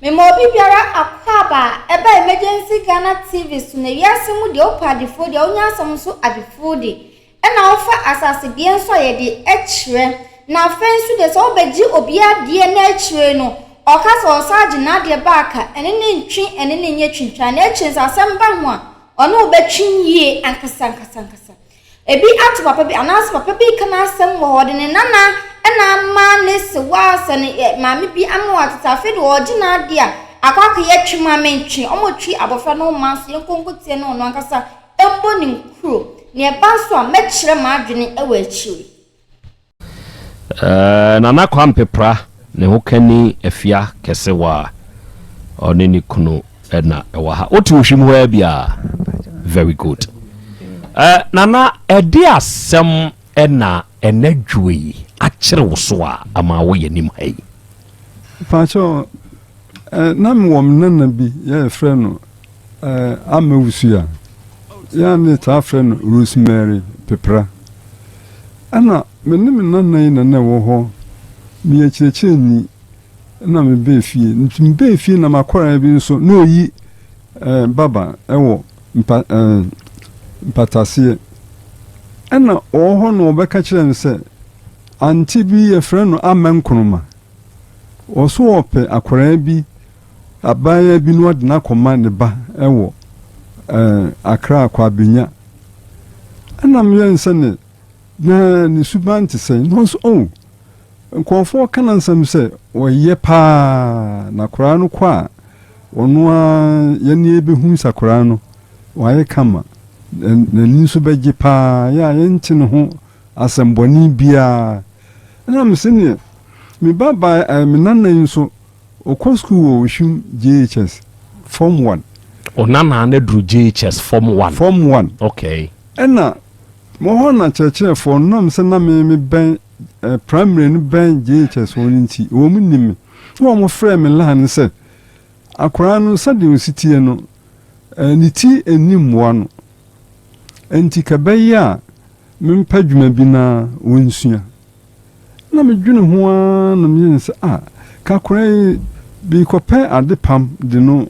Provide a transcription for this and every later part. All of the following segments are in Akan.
Mema obi biara akwaaba a ɛba Emergency Ghana TV so na wiase mu deɛ wopɛ adefoɔ deɛ wonya asɛm nso adefoɔ de ɛna wofa asase deɛ nso a yɛde kyerɛ na afei nso deɛ sɛ wobɛgye obi adeɛ na akyire no ɔka sɛ ɔsan gye n'adeɛ baaka ɛne ne ntwe ɛne ne nyɛ twintwan na akyire nso asɛm ba ho a ɔne wobɛtwe yie ankasa ankasa ankasa. Ebi ato papa bi anaasɛ papa bi reka n'asɛm wɔ hɔ, ɔde ne nana na ama ne sewa sɛ ne ɛ maame bi ama watete afei de ɔregye n'adeɛ a akɔ akɔyɛ twe ma mentwe wɔretwe abɔfra no mma nso yɛnkɔ nkɔtie no ɔno ankasa mmɔ ne nkuro nea ɛba nso a mɛkyerɛ m'adwene wɔ akyire. Eh, Nana Kwame Pra ne ho kani Afia Kɛsewa a ɔne ne kunu na ɛwɔ ha. Wote wo hwim hɔ ara bi a? Very good. Eh, Nana, ɛde asɛm na ɛnɛ dwoe yi akyere wo so a ama woyɛ nim ha yi? Mpakyɛw, eh, na mewɔ me nana bi yɛfrɛ no eh, Ama Wusu a, yɛn ne taa frɛ no Rosemary Pepra. Ɛna me ne me nana yi na na ɛwɔ hɔ, meyɛ kyerɛkyerɛni na mebɛɛ fie. Nti mebɛɛ fie na makɔraa bi nso na ɔyi eh, baba ɛwɔ mpa, eh, mpataseɛ. Ɛna ɔwɔ hɔ na ɔbɛka kyerɛ me sɛ ante bi yɛfrɛ no Ama Nkrumah. Ɔso ɔpɛ akwaraa bi, abaayewa bi na ɔde no akɔma ne ba wɔ eh, Accra Kwabenya. Ɛna meyɛ no sɛ ne na ne suban te sɛn? Na ɔso oh, nkurɔfoɔ ka n'asɛm sɛ ɔyɛ paa na akwaraa no kɔ a ɔno ara yɛne yɛbɛhu sɛ akwaraa no wayɛ kama, n'ani nso bɛgye paa, yɛ a yɛnte ne ho asɛmbɔne biara. Ɛna mese neɛ me ba baa ɛɛ me nana yi nso ɔkɔ sukuu wɔ Oshun JHS form one. O nana no aduru JHS form one. Form one. Okay. Ɛna mo hɔ na kyerɛkyerɛfoɔ no nam sɛ na me me bɛn ɛɛ primary no bɛn JHS hɔ no nti wɔn nim me na wɔn frɛ me line no sɛ akwaraa no sɛdeɛ ɔsi teɛ no ɛɛ ne ti nni mmoa no nti kɛbɛyɛ a Mempɛ dwuma bi na wɔnsua. Na medwene ho ara na meyɛ sɛ, ah, kakora yi merekɔpɛ ade pam de no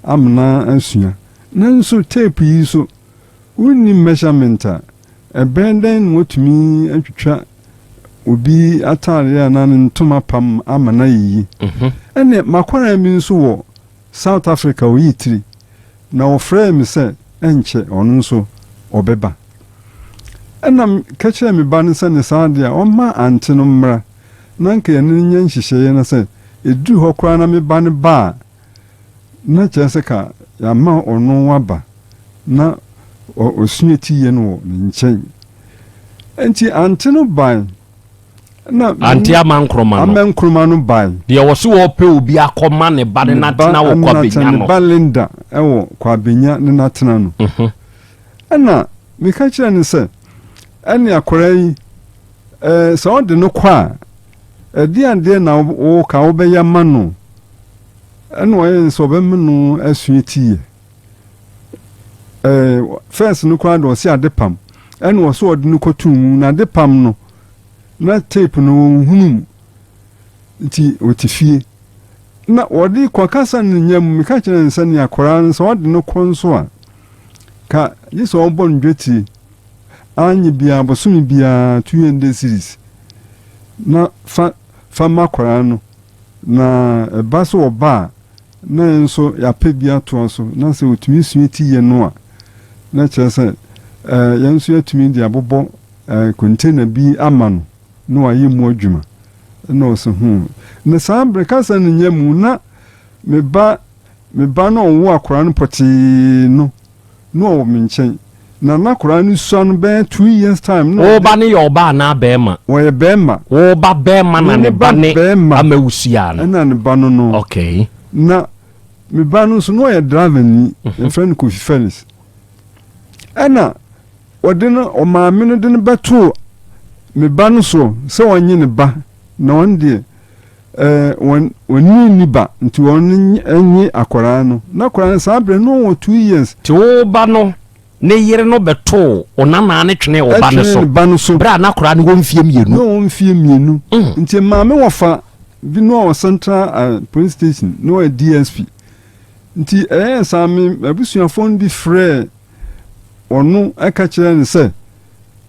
amena asua. Nanso tape yi so, wonni measurement a, ɛbɛyɛ dɛn na wɔatumi atwitwa obi ataadeɛ anaa ne ntoma pam ama no ayɛ yie? Ɛnneɛ m'akwadaa bi nso wɔ South Africa ɔyii tiri, na ɔfrɛɛ me sɛ ɛnkyɛ ɔno nso ɔbɛba. Ɛnna meka kyerɛɛ me ba no sɛ ne saa de a, ɔmma ante no mmra, na anka yɛne no nyɛ nhyehyɛeɛ na sɛ ɛduru hɔ koraa na me ba no ba a, na kyerɛ sɛ ka yɛama ɔno aba na ɔsua tiyɛ no wɔ ne nkyɛn. Enti ante no bae. Na Ante ama nkroma no. Ama nkroma no bae. Deɛ wɔse wɔpɛ obi akɔma ne ba ne natena wɔ Kwabenya no. Ne ba Linda wɔ Kwabenya ne natena no. Mhm. Ɛna meka kyerɛ no sɛ ɛne akwaraa yi ɛɛ sɛ ɔde no kɔ a ɛde adeɛ na wɔka wobɛyɛ ama no ɛna ɔyɛ sɛ ɔbɛma no asua tiyɛ. Ɛɛ fɛs no koraa de ɔse ade pam ɛna ɔse ɔde no kɔtoo mu na ade pam no na tape no ɔnhunu mu nti ɔte fie na wɔde kɔkasa no nya mu meka kyerɛ no sɛ ne akwaraa no sɛ ɔde no kɔ nso a ka gye sɛ ɔbɔ no dwetire anyɛ biara bosome biara 200 series na fa fa ma akwaraa no na ɛba sɛ ɔba a na yɛn nso yɛapɛ bi atoa so, na sɛ otumi sua ti yɛ no a, na kyerɛ sɛ yɛn nso yɛatumi de abobɔ container bi ama no na wayɛ mu adwuma. Na ɔsɛ ho. Na saa bere kasa no nya mu na me ba me ba no ɔwo akwaraa no pɔtee no na ɔwɔ me nkyɛn. Na n'akwaraa no sua no bɛyɛ 2 years time. Na Wo ba no yɛ ɔbaa anaa bɛrima? Wɔyɛ bɛrima. Wo ba bɛrima na ne ba ne Amawusia no? Ɛna ne ba no no. Na me ba no nso na ɔyɛ driver ni. Yɛfrɛ no Kofi Felix. Ɛna wɔde no ɔmaame no de no bɛtoo me ba no so sɛ ɔnye ne ba na ɔno deɛ ɛɛ wɔn wɔn ni ba nti wɔn nye akwaraa no na akwaraa no saa berɛ no ɔwɔ 2 years. Te wo ba no ne yere no bɛtoo wo nanaa ne twenee wo ba no so ba no so berɛ a n'akwaraa no wɔ mfie 2. Na ɔwɔ mfie 2. Nti maame wɔfa. bi no a wɔ Central Police Station na ɔyɛ DSP. Nti ɛyɛɛ saa me abusuafoɔ no bi frɛɛ ɔno ɛka kyerɛɛ no sɛ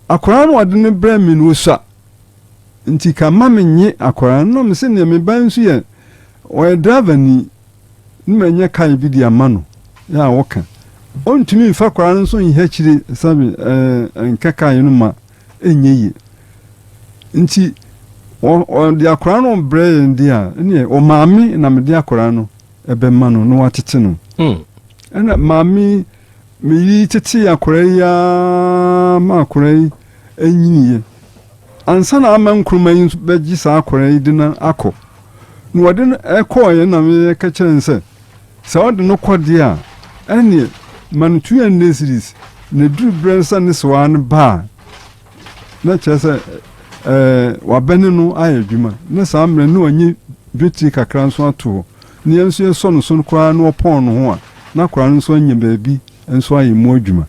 akwadaa no ɔde no brɛ me no ɔsua nti ka ma menye akwadaa no na mese neɛ me ba nso yɛ ɔyɛ driver ni ne manya kae bi de ama no yɛ a wɔka ɔntumi mfa akwadaa no nso nyɛ akyire sɛbe ɛɛ nka kae no ma ɛnyɛ yie nti ɔde akwadaa no brɛ yɛn deɛ a ɛneɛ ɔmaame na mede akwadaa no ɛbɛma no na watete no. Ɛna maame meyi tete akwadaa yi ara ma akwadaa yi anyiniiɛ ansa na ama nkruma yi nso bɛgye saa akwadaa yi de no akɔ. Na wɔde no ɛkɔɔeɛ na meka kyerɛ no sɛ sɛ ɔde no kɔ deɛ a ɛneɛ ma no 200 cedis na ɛduru berɛ sɛ ne sewaa no ba a na kyerɛ sɛ ɛɛ wabɛne no ayɛ adwuma na saa mmerɛ no ɔnye dwetire kakra nso ato hɔ na yɛn nso yɛsɔ no so koraa na ɔpɔn no ho a na akwadaa no nso anya baabi nso ayɛ mu adwuma.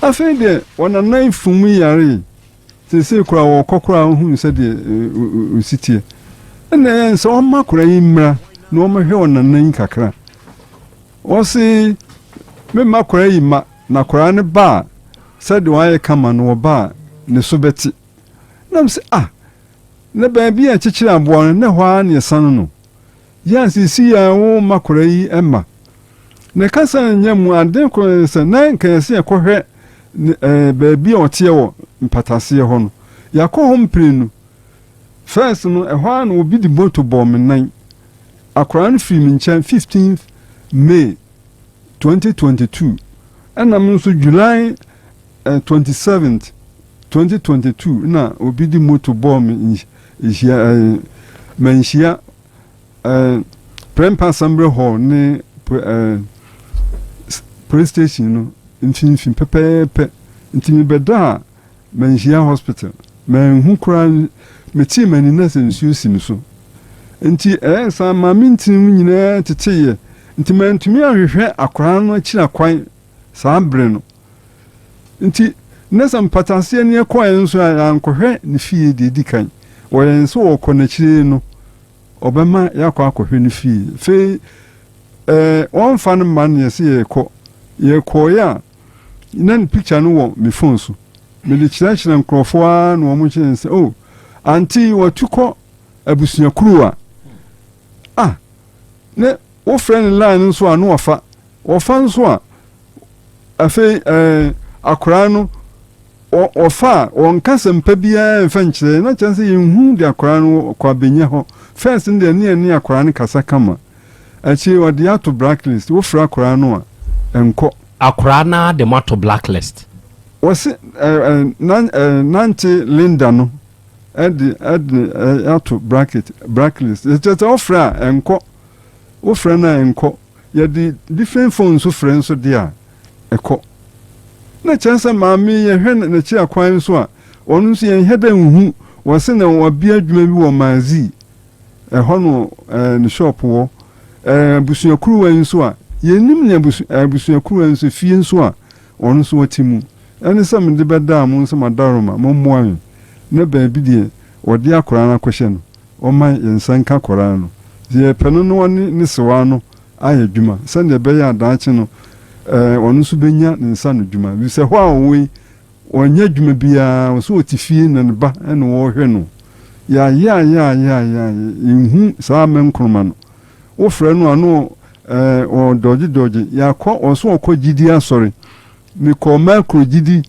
Afei deɛ ɔnanan fum yaree seesei koraa wɔkɔ koraa wohunu sɛdeɛ ɔsi teɛ. Ɛna ɛyɛ sɛ ɔmma akwadaa yi mmra na ɔmmɛhwɛ ɔnanan kakra. Ɔse memma akwadaa yi mma na akwadaa no ba a sɛdeɛ wayɛ kama no ɔba a ne so bɛte. Na mese ah na baabi a ɛkyekyere aboa no na ɛhɔ ara na yɛsane no. Yɛ a seesei a womma akwadaa yi mma. Na kasa nyɛ mu ade koro ne sɛ na nka yɛsɛ yɛkɔhwɛ ɛɛ baabi a ɔteɛ wɔ mpataseɛ hɔ no. Yɛakɔ hɔ mprenu. First no ɛhɔ ara na obi de moto bɔɔ me nan. Akwadaa no firi me nkyɛn 15th May 2022. Ɛna me nso July 27th 2022 na obi de moto bɔɔ me nhyia ɛɛ manhyia ɛɛ Prempeh Assembly Hall ne ɛɛ police station no mfimfini pɛpɛɛpɛ. Nti mebɛda a manhyia hospital. Manhu koraa metee m'ani na sɛ nsuo si me so. Nti ɛyɛ saa ma me ntini mu nyinaa teteeɛ. Nti mantumi anhwehwɛ akwaraa no akyiri akwan saa bere no. Nti na sɛ mpataseɛ ne ɛkɔɛ nso a yɛankɔhwɛ ne fie deɛ ɛdi kan. Wɔyɛn sɛ wɔkɔ n'akyire no ɔbɛma yɛakɔ akɔhwɛ ne fie. Afei ɛɛ wɔmfa no mma no yɛsɛ yɛrekɔ. Yɛkɔeɛ a na ne picture no wɔ me phone so. Mede kyerɛkyerɛ nkurɔfoɔ ara na wɔn kyerɛ sɛ oh auntie watu kɔ abusuakuro a ah ne wofrɛ ne line nso a no wafa wɔfa nso a afei ɛɛ akwaraa no wɔfa a wɔnka sɛmpa biara mfa nkyerɛ na kyerɛ sɛ yɛnhu de akwaraa no kɔ abɛnya hɔ. First no deɛ ne yɛne akwaraa no kasa kama. Akyire wɔde ato blacklist. Wofrɛ akwaraa no a ɛnkɔ. Akwaraa no ara de mo ato blacklist. Wɔse ɛɛ Nante Linda no ɛde ɛde ato bracket blacklist. Kyerɛ sɛ wofrɛ a ɛnkɔ. Wofrɛ no a ɛnkɔ. Yɛde different phone nso frɛ nso deɛ a ɛkɔ. Na kyerɛ sɛ maame yɛhwɛ n'akyi akwan nso a ɔno nso yɛnhwɛ dɛ nhu. Wɔse na wabue adwuma bi wɔ Mazi. Ɛhɔ no ɛɛ ne shop wɔ. Ɛɛ abusuakuruwa yi nso a yɛnnim ne abusu abusuakuruwa yi nso fie nso a ɔno nso ɔte mu. Ɛne sɛ mede bɛdaa mo sɛ madaworoma mommoa me na baabi deɛ wɔde akwadaa no akɔhyɛ no ɔmma yɛn nsa nka akwadaa no. Sɛ yɛpɛ no na ɔne ne sewaa no ayɛ adwuma sɛdeɛ ɛbɛyɛ a daakye no ɛɛ ɔno nso bɛnya ne nsa ano adwuma. Ɛfiri sɛ hɔ a ɔwɔ yi ɔnyɛ adwuma biara, ɔsɛ ɔte fie na ne ba na ɔrehwɛ no. Yɛayɛ ayɛ ayɛ ayɛ ayɛ yɛnhu saa mɛnkroma no. Wofrɛ no a na ɛɛ ɔdɔgyedɔgye. Yɛakɔ ɔsɛ ɔkɔ gyidi asɔre. Mekɔɔ Makro gyidi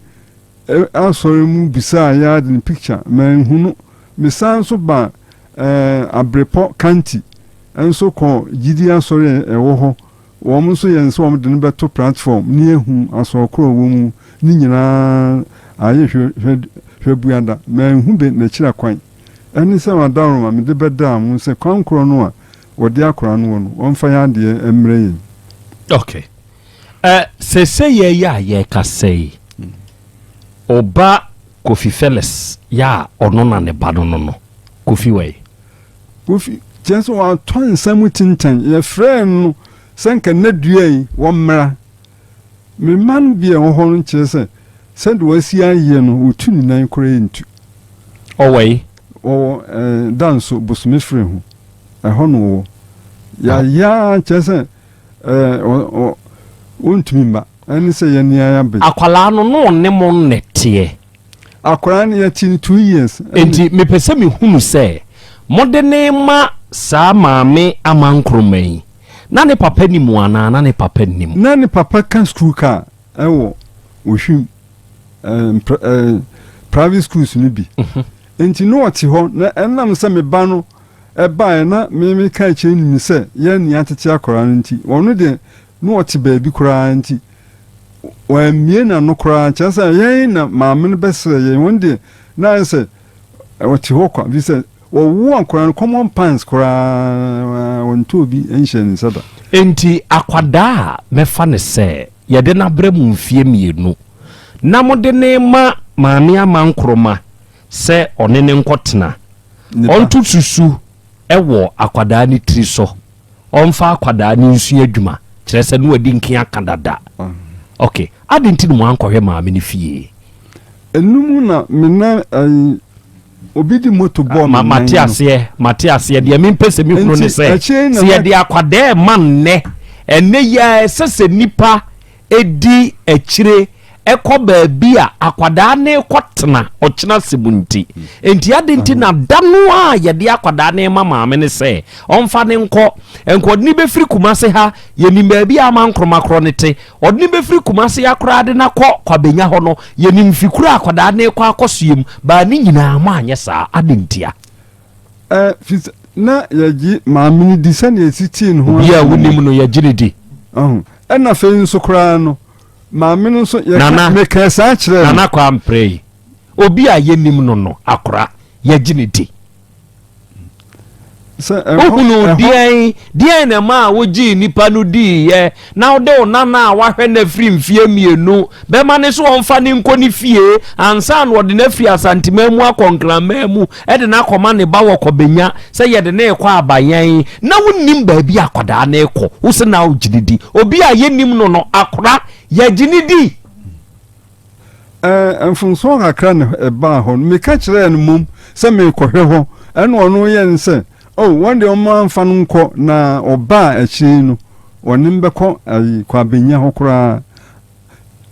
asɔre mu bisaa yɛ de ne picture manhu no. Mesan nso ba ɛɛ Abrepɔ Kanti nso kɔ gyidi asɔre a ɛwɔ hɔ. Wɔn nso yɛn sɛ wɔn de no bɛto platform ne ehu asɔre korɔ wɔ mu ne nyinaa ayɛ hwɛ hwɛ hwɛ buada. Manhu be n'akyira kwan. Ɛne sɛ adaworoma mede bɛdaa mo sɛ kwan korɔ no a wɔde akora no wɔ no wɔmfa yɛn adeɛ mmrɛ yɛn. Okay. Sese yɛ yɛ a yɛkasa yi, ɔba Kofi Felix yɛ a ɔno na ne ba no no no, Kofi wɔ yi. Kofi kyerɛ sɛ watɔ nsa mu tenten. Yɛfrɛɛ no sɛ nka nnɛ dua yi wɔmmra. Me mma no bi a ɛwɔ hɔ no kyerɛ sɛ sɛdeɛ wasi ayɛ no wɔtu ne nan koraa ntu. Ɔwɔ yi? Ɔwɔ Danso Bosome Firi ho. Ɛhɔ na ɔwɔ. Yɛayɛ ara kyerɛ sɛ ɛɛ ɔntumi mma. Ɛne sɛ yɛn ara yɛabɛn. Akwadaa no na ɔne mo na ɛteɛ. Akwadaa no yɛte no 2 years. Enti mepɛ sɛ mehunu sɛ mode ne ma saa maame Amankroma yi, na ne papa nim anaa na ne papa nnim? Na ne papa ka sukuu kaa ɛwɔ Ohwim ɛɛ private schools no bi. Nti na ɔte hɔ na ɛnam sɛ me ba no ɛbaeɛ na me me ka akyerɛ nim sɛ yɛn nea tete akwadaa no nti, ɔno deɛ na ɔte baabi koraa nti wammie n'ano koraa. Kyerɛ sɛ yɛn na maame no bɛsrɛ yɛn, wɔn deɛ na ayɛ sɛ ɔte hɔ kwa, fi sɛ wɔwo akwadaa no common pants koraa wɔntɔ obi nhyɛ ne nsa da. Enti akwadaa a mɛfa no sɛ yɛde no abrɛ mo mfeɛ 2 na mode no rema maame Amankroma sɛ ɔne no nkɔtena, ɔnto susu wɔ akwadaa no tiri so, ɔmfa akwadaa no nsua adwuma, kyerɛ sɛ na wadi nken aka dada. Ok, adɛn nti na moankɔhwɛ maame no fie? Ɛno mu na me nan ayi, obi de moto bɔɔ me nan no. Mate aseɛ, mate aseɛ. Deɛ mempɛ sɛ mehunu ne sɛ, sɛ yɛde akwadaa rema nnɛ, ɛnnɛ yi ara ɛsɛ sɛ nnipa di akyire kɔ baabi a akwadaa no rekɔtena ɔkyena asɛm nti. Enti adɛn nti na da no a yɛde akwadaa no rema maame no sɛ ɔmfa no nkɔ, nka ɔde no bɛfiri Kumase ha, yɛnim baabi a ama Nkrumah korɔ no te, ɔde no bɛfiri Kumase ha koraa de no akɔ Kwabenya hɔ no, yɛnim fikuro a akwadaa no rekɔ akɔsoɛ mu, baa ne nyinaa moanyɛ saa, adɛn ntia? Ɛ, fi sɛ na yɛgye maame no di sɛnea esi tee ne ho Obi a wonim no, yɛgye no di. Ɔho. Ɛna afei nso koraa no, maame no nso, yɛka, Nana, mekaa saa kyerɛɛ no. Nana Kwamprɛ yi, obi a yɛnim no no, akora, yɛgye no di. Sɛ ɛhɔ, Wohunuu ɛhɔ. deɛn? Deɛn na ɛmaa wogyee nnipa no diiɛ, na wode wo nana a woahwɛ no afiri mfeɛ mmienu bɛma no sɛ ɔmfa no nkɔ ne fie ansa na ɔde no afiri Asanteman mu akɔ Nkraman mu de no akɔma ne ba wɔ Kɔbenya sɛ yɛde no rekɔ abayɛn, na wonnim baabi a akwadaa no rekɔ? Wo se na wogye no di. Obi a yɛnnim no no, akora, yɛgye no di. Ɛɛ, mfomsoɔ kakra na ɛbaa hɔ no, meka kyerɛɛ no mmom sɛ merekɔhwɛ hɔ, ɛna ɔno yɛɛ no sɛ, Oh, wɔn deɛ wɔn amfa no nkɔ, na ɔbaa akyire yi no, wɔne no bɛkɔ ayi, Kwabenya hɔ koraa.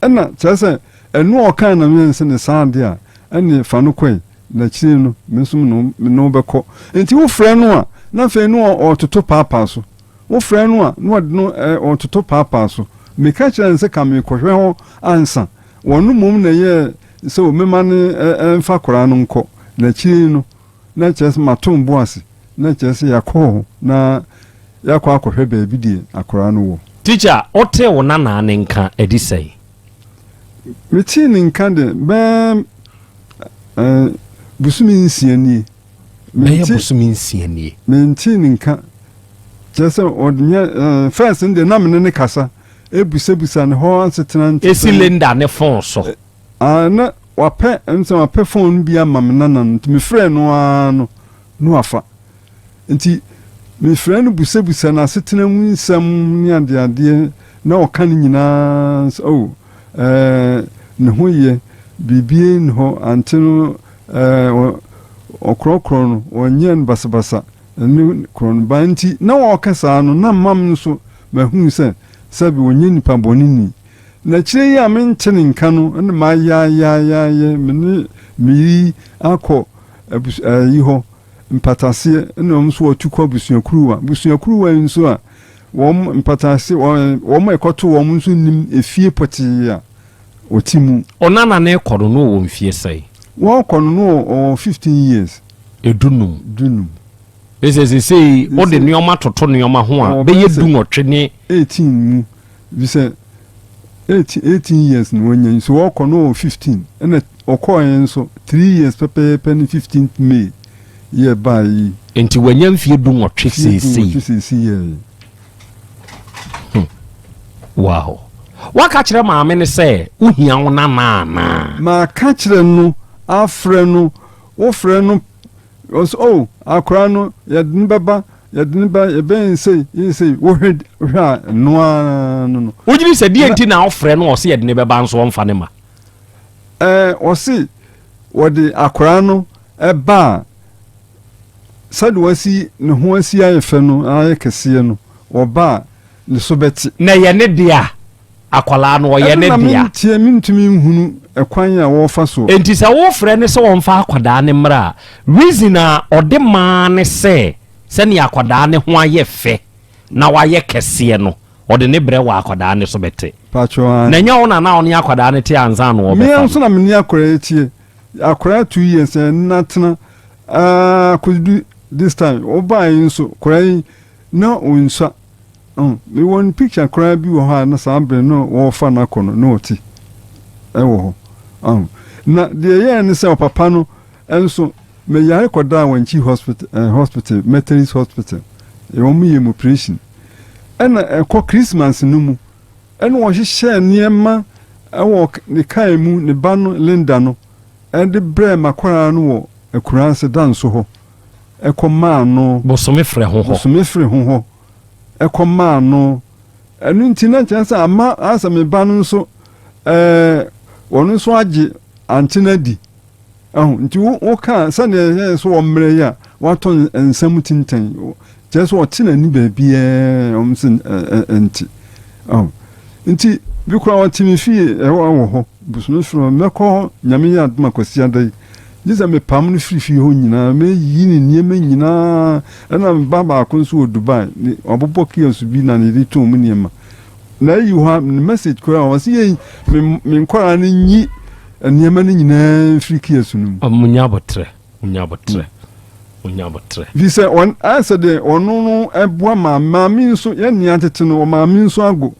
Ɛna kyerɛ sɛ, ɛno a ɔkae na meyɛɛ no sɛ ne saa deɛ a, ɛneɛ fa no kɔe, na akyire no, me nso me ne wo bɛkɔ. Nti wofrɛ no a, na afei no ɔretoto paapaa so. Wofrɛ no a, na ɔde no ɔretoto paapaa so. Meka kyerɛɛ no sɛ ka merekɔhwɛ hɔ ansa. Ɔno mmom na ɛyɛɛ sɛ ɔmmɛma no mfa akwadaa no nkɔ. Na akyire yi no, na kyerɛ sɛ mato me bo ase, na kyerɛ sɛ yɛakɔ hɔ na yɛakɔ akɔhwɛ baabi deɛ akwadaa no wɔ. Tikya, wotee wo nanaa no nka ɛdi sɛn? Metee ne nka deɛ bɛyɛ bosome 6 nie. Bɛyɛ bosome 6 nie. Mentee ne nka. Kyerɛ sɛ ɔnyɛ ɛɛ first no deɛ na me ne no kasa, ebusabusa ne hɔ asetena nti. Esi Linda ne phone so. Ah na wapɛ ɛm sɛ wapɛ phone no bi ama me nana no nti mefrɛɛ no ara no na wafa. Nti mefrɛ no busabusa n'asetena mu nsɛm ne adeadeɛ na ɔka ne nyinaa sɛ oh ɛɛ ne ho yɛ, biribiara nni hɔ, ante no ɛɛ ɔkorɔkorɔ no ɔnyɛ no basabasa ne korɔ no ba nti na ɔreka saa no na mam nso mahunu sɛ sɛbe ɔnyɛ nipa bɔne ni. Na akyire yi a mente ne nka no na mayaayaayɛ me ne me yere yi akɔ abus ayi hɔ mpataseɛ ɛna wɔn nso wɔtu kɔ abusuakuruwa abusuakuruwa yi nso a wɔn mpatase wɔn wɔn a ɛkɔto wɔn nso nim efie pɔtee a wɔte mu. Ɔnana no rekɔ no na ɔwɔ mfie sɛn? Wɔrekɔ no na ɔwɔ 15 years. 15. 15. Ɛsɛ sesei wode nneɛma toto nneɛma ho a bɛyɛ 18 ne. 18 mu Efisɛ 18 years na wanya yi, so ɔkɔ no ɔwɔ 15, ɛna ɔkɔɔɛ nso 3 years pɛpɛɛpɛ ne 15th May yɛ baa yi. Nti wanya mfie 18 Mfie seesei. 18 seesei yɛ yi. Hmm. Wow. Waka kyerɛ maame no sɛ wohia wo nana anaa? Maka kyerɛ no, afrɛ no, wofrɛ no Ɔse oh akora no yɛde no bɛba yɛde no ba yɛbɛyɛ no sei yɛyɛ sei wohwɛ wohwɛ a ɛno ara no no. Wogyedi sɛ deɛ nti na ɔfrɛ no ɔse yɛde no bɛba nso ɔmfa no ma? Ɛɛ ɔse wɔde akora no ɛba a. Sɛdeɛ wasi ne ho asi ayɛ fɛ no ayɛ kɛseɛ no, ɔba a, ne so bɛte. Na ɛyɛ ne dea, akwadaa no, ɔyɛ Ɛno ne na dea. menteɛ, mentumi nhunu ɛkwan a wɔrefa soɔ. Enti sɛ wofrɛ no sɛ ɔmfa akwadaa no mmra a, reason a ɔde ma ne sɛ, sɛnea akwadaa no ho ayɛ fɛ na wayɛ kɛseɛ no, ɔde ne brɛ wɔ akwadaa no so bɛte. Paatwɔ aane. Na ɛnyɛ wo na na ɔne akwadaa no te ansa na Me ɔrebɛfa ara nso no. na me ne akwadaa yi teɛ. Akwadaa 2 years ɛnna tena aa kɔdu this time. Ɔbaa yi nso, akwadaa yi na ɔnsua. Mewɔ no picture koraa bi wɔ hɔ a na saa bere no wɔrefa no akɔ no na ɔte ɛwɔ hɔ. Na deɛ ɛyɛɛ ne sɛ ɔpapa no nso meyare kɔdaa Wankyi hospital, hospital, Methodist hospital. Wɔn yɛ mu operation. Ɛna ɛkɔ Christmas no mu ɛna wɔhyehyɛ nneɛma ɛwɔ ne kaa mu, ne ba no Linda no ɛde brɛɛ makwaraa no wɔ akuraase danso hɔ ɛkɔ maa no. Bosome frɛ ho hɔ. Bosome frɛ ho hɔ ɛkɔ maa no. Ɛno nti na kyerɛ sɛ ama asɛ me ba no nso wɔn nso agye ante no adi ɛho. Nti wo ka sɛdeɛ ɛyɛ so wɔ mmerɛ yi a watɔ nsɛm tintɛn kyerɛ sɛ ɔte n'ani baabiara ɔmo sɛ ɛnti ɛho. Nti bi koraa ɔte me fie ɛwɔ wɔ hɔ bosome frɛ mɛkɔ hɔ. Nyame yɛ adom akwasi ada yi gye sɛ mepam no firi fie hɔ nyinaa, mɛyi ne nneɛma nyinaa. Ɛna me ba baako nso wɔ Dubai, ne wabobɔ kiosk bi na ne de tɔn mu nneɛma na ayi hɔ a ne message koraa ɔsi yɛ me nkɔraa no nyi nneɛma no nyinaa firi kiosk no mu. Munya abotrɛ, munya abotrɛ, munya abotrɛ. Fi sɛ ɔn ayɛ deɛ ɔno no ɛboa maame, maame nso yɛn nea tete no ɔmaame nso ago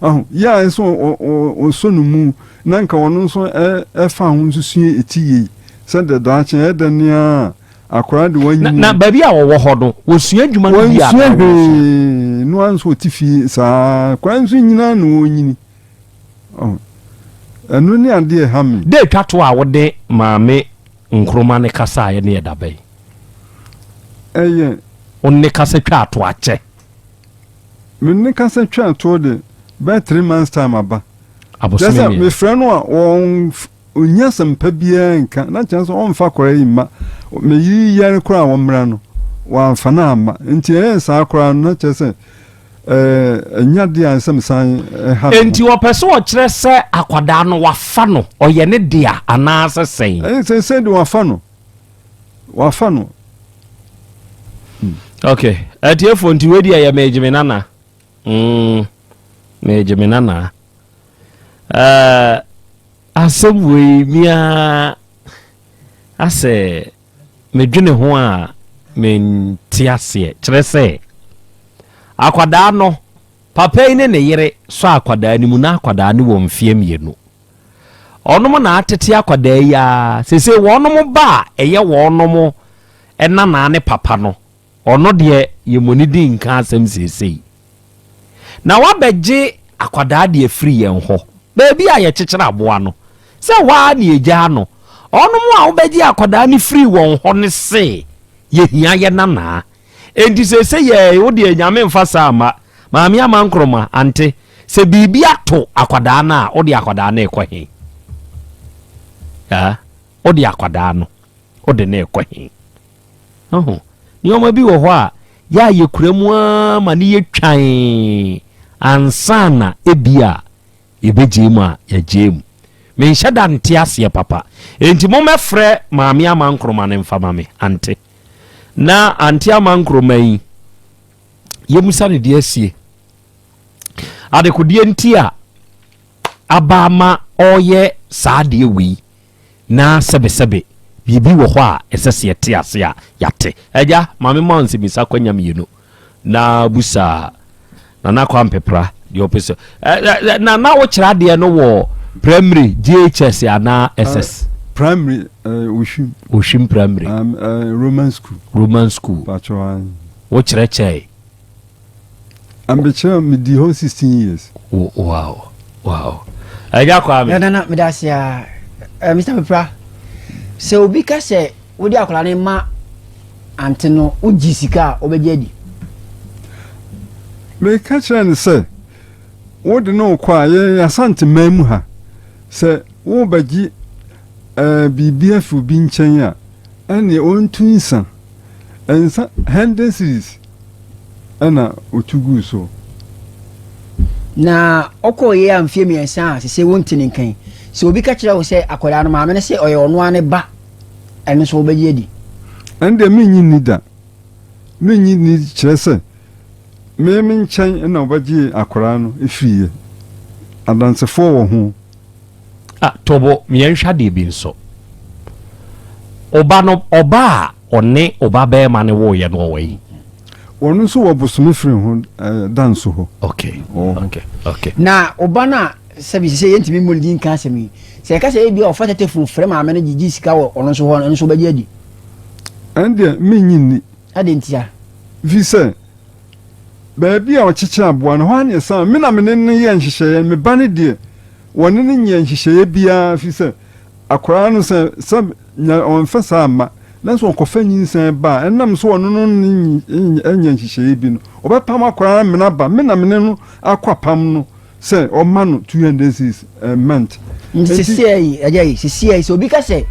aho yɛ a nso ɔsɔ no mu na nka ɔno nso ɛfa ho nso sua eti yie sɛdeɛ daakye ɛyɛ nea akwaraa de wɔnyi. Na baabi a wɔwɔ hɔ no, wɔsua adwuma no bi a? Wɔnsua hwee no ara nso ɔte fie saa kwan nso nyinaa na wɔnyini. Ɛno ne adeɛ ɛha me. De atwa to a wode maame Nkroma ne kasa a ɛne ɛda bɛn? Ɛyɛ. Wo ne kasa twa ato akyɛ? Me ne kasa twa ato de bɛyɛ 3 months time aba. Abosome sɛ 3. Mefrɛ no a wɔn ɔnya asɛmpa biara nka na kyerɛ sɛ ɔmfa akwaraa yi mma. Meyi yare koraa a wɔmmra no wɔamfa no amma, nti ɛyɛ saa koraa no na kyerɛ sɛ ɛnya deɛ a nsɛm san ɛha. Enti wɔpɛ sɛ ɔkyerɛ sɛ akwadaa no wafa no, ɔyɛ ne dea anaasɛ sɛn? Ɛyɛ sɛ sɛ de wafa no, wafa no. Ok, atiefoɔ, nti wei deɛ yɛ megye me nana, megye me nana. Asɛm wei mia asɛ medwene ho a mente aseɛ. Kyerɛ sɛ akwadaa no papa yi ne ne yere sɔ akwadaa no mu na akwadaa no wɔ mfeɛ 2. Ɔnom na atete akwadaa yi a sese wɔnom ba a ɛyɛ wɔnom ɛnanaa ne papa no, ɔno deɛ yɛmmɔ di nka asɛm seesei na wabɛgye akwadaa deɛ firi yɛn hɔ baabi a yɛkyekyere aboa no sɛ hɔ a ne yɛgyaa no. Ɔnom a wobɛgye akwadaa no firi wɔn hɔ ne se yɛhia yɛ nanaa. Enti seesei yɛ wo deɛ Nyame mfa saa ama maame ama Nkroma ante sɛ biribi ato akwadaa no a, wode akwadaa no rekɔ he? Wode akwadaa no wode no rekɔ he? Ɔho nneɛma bi wɔ hɔ a yɛ a yɛkura mu ara ma ne yɛtwan ansa na ebi a yɛbɛgye mu a yɛgye mu. Menhyɛ da nte aseɛ papa, enti mommɛfrɛ maame ama Nkroma no mfa ma me ante na ante ama Nkroma yi yɛmusa ne deɛ asie adekodeɛ nti a aba ama ɔreyɛ saa adeɛ wei na sɛbesɛbe biribi wɔ hɔ a ɛsɛ sɛ yɛte ase a yɛate. Agya, maame ma nsɛmisa kwanya 2 na busa Nana Kwampepra deɛ ɔpɛ sɛ. Nana, wokyerɛ adeɛ no wɔ primary, JHS anaa SS? Primary, Ohwim. Ohwim primary. Roman school. Roman school. Wokyerɛkyerɛ? Ambɛkyerɛ, medi hɔ 16 years. Wow, ɛgya Kwame. Nana, meda ase a. Mr Pepra, sɛ obi ka sɛ wode akwadaa no ma ante no wogye sika a, wobɛgye adi? Meka kyerɛ no sɛ wode no kɔ a yɛn Asanteman mu ha sɛ wobɛgye biribi afi obi nkyɛn a ɛneɛ ɔntu nsa. Nsa 100 cedis ɛna ɔtu guu soɔ. Na ɔkɔeɛ a mfeɛ mmiɛnsa a sese wonte ne nka yi, sɛ obi ka kyerɛ wo sɛ akwadaa no maame no se ɔyɛ ɔno ara ne ba, ɛno nso wobɛgye adi? Ɛno deɛ mennye nni da. Mennye nni kyerɛ sɛ me me nkyɛn na wɔbɛgyee akwadaa no firiiɛ. Adansefoɔ wɔ ho. Ah, Tobo, yɛnhwɛ adeɛ bi nso. Ɔba no, ɔba a ɔne ɔba bɛrima no woeɛ no ɔwɔ yi? Ɔno nso wɔ bosome firi ho eh, da nso hɔ. Okay, okay, okay. Na ɔba no a sɛbi sɛ yɛntumi mmɔ ne din nka asɛm yi, sɛ yɛka sɛ ebi a ɔfa tetefon frɛ maame no gyegye sika wɔ ɔno nso hɔ no, ɛno nso wobɛgye adi? Ɛno deɛ mennye nni. Adɛn ntia? Ɛfiri sɛ baabi a ɔkyekyere aboa no, hɔ ara na ɛsan. Me na me ne no yɛɛ nhyehyɛeɛ, me ba no deɛ, wɔne no nyɛɛ nhyehyɛeɛ biara, ɛfiri sɛ akwadaa no sɛ sɛ nya ɔmfa saa mma, na sɛ ɔkɔfa nyinsɛn ba a, ɛnam sɛ ɔno no ne nyɛ nhyehyɛeɛ bi no, ɔbɛpam akwadaa no amena aba. Me na me ne no akɔ apam no sɛ ɔma no 200 cedis a month. Nti sesia yi, agya yi, sesia yi, sɛ obi ka sɛ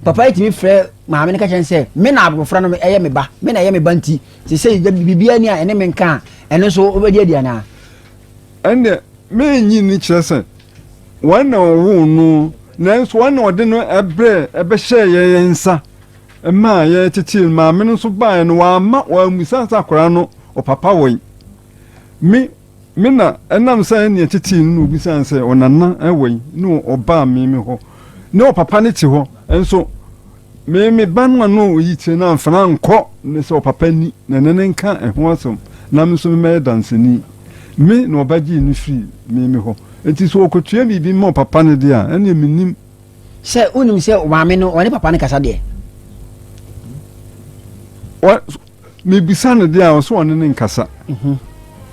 papa yi tumi frɛ maame no ka kyerɛ no sɛ me na abɔfra no ɛyɛ me ba, me na ɛyɛ me ba nti, sesia yi biribiara ni a ɛne me nka a, ɛno nso wobɛgye adi anaa? Ɛnneɛ mennye nni kyerɛ sɛ wɔn na wɔwoo no, nanso wɔn na wɔde no brɛɛ ɛbɛhyɛɛ yɛn nsa maa yɛtetee no. Maame no nso baeɛ no, wamma wammisa sɛ akwadaa no ɔpapa wɔ yi. Me me na ɛnam sɛ ɛne ɛtetee no na obisaa sɛ ɔnana wɔ yi na ɔbaa me me hɔ. Na ɔpapa no te hɔ nso Me me ba no a na ɔyi tire no amfa no ankɔ ne sɛ ɔpapa ni na ɛne no nka ɛho asɛm na me nso memmɛyɛ danseni. Me na ɔba gyee no firii me me hɔ. Enti sɛ ɔkɔtua biribi ma ɔpapa no deɛ a, ɛnneɛ mennim. Sɛ wonim sɛ maame no ɔne papa no kasa deɛ? Ɔ, Mebisa no deɛ a, ɔsɛ ɔne no nkasa.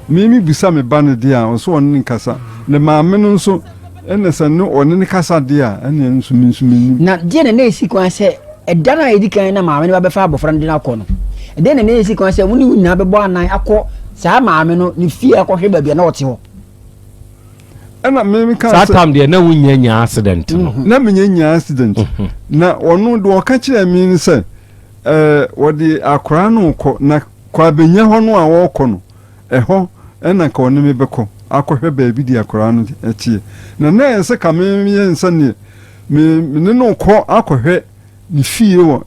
Me mebisa me ba no deɛ a, ɔsɛ ɔne no nkasa. Ne maame no nso, ɛna sɛ ne ɔne no kasa deɛ a, ɛna nso me nso mennim. Na deɛ na na ɛsi kwan sɛ ɛda no a ɛdi kan na maame no ba bɛfa abɔfra no de no akɔ no, ɛdeɛn na na ɛsi kwan sɛ wo ne wo nyinaa bɛbɔ anan akɔ saa maame no ne fie akɔhwɛ baabi a na ɔte hɔ? Ɛna me meka Saa sɛ. tam deɛ na wonnya nyaa accident no. Na menya nyaa accident. Na ɔno deɛ ɔka kyerɛɛ me ne sɛ, Ɛɛ, wɔde akwadaa no rekɔ, na Kwabenya hɔ no a wɔrekɔ no, ɛhɔ na nka ɔne me bɛkɔ akɔhwɛ baabi deɛ akwadaa no teɛ. Na na ɛyɛ sɛ ka meyɛ sɛdeɛ me me ne no rekɔ akɔhwɛ ne fie wɔ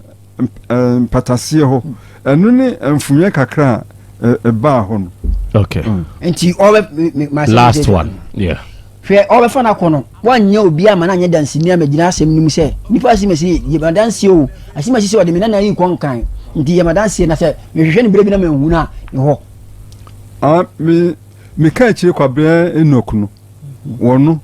mpataseɛ hɔ. Ɛno ne mfomeɛ kakra a ɛbaa hɔ no. Okay. Nti ɔbɛ last one. Yeah. Hwɛ, ɔrebɛfa no akɔ no, wannya obiara amma no anyɛ danseni ammɛgyina asɛm no mu sɛ, Nnipa asimasi, yɛ me adanseɛ o, asimasi sɛ ɔde me nana yi rekɔ nkan, nti yɛ me adanseɛ, na sɛ mehwehwɛ no berɛ bi na manhu no a, ne hɔ. A Me, meka akyire Kwabena Enoch no, wɔno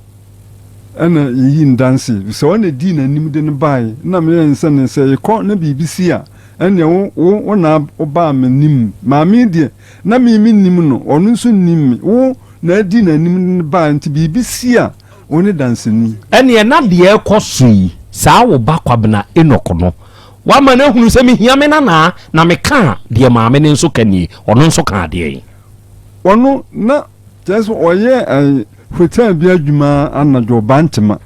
ɛna yɛyi no danseɛ, efisɛ ɔno na ɛdii n'anim de no baeɛ, na meyɛɛ no sɛ ne sɛ yɛkɔ na biribi si a, ɛnneɛ wo, wo, wo na wobaa m'anim. Maame yi deɛ, na me mennim no, ɔno nso nnim me, wo, Na adi n'anim no bae nti biribi si a, wo ne danseni. Ɛnneɛ na deɛ ɛrekɔ so yi, saa wo ba Kwabena Enoch no, woama no ahunu sɛ mehia me nanaa, na meka a, deɛ maame no nso ka nie, ɔno nso kaa deɛn? Ɔno, na kyerɛ sɛ ɔyɛ ɛɛ hotel bi adwuma anadwo, ɔba ntema.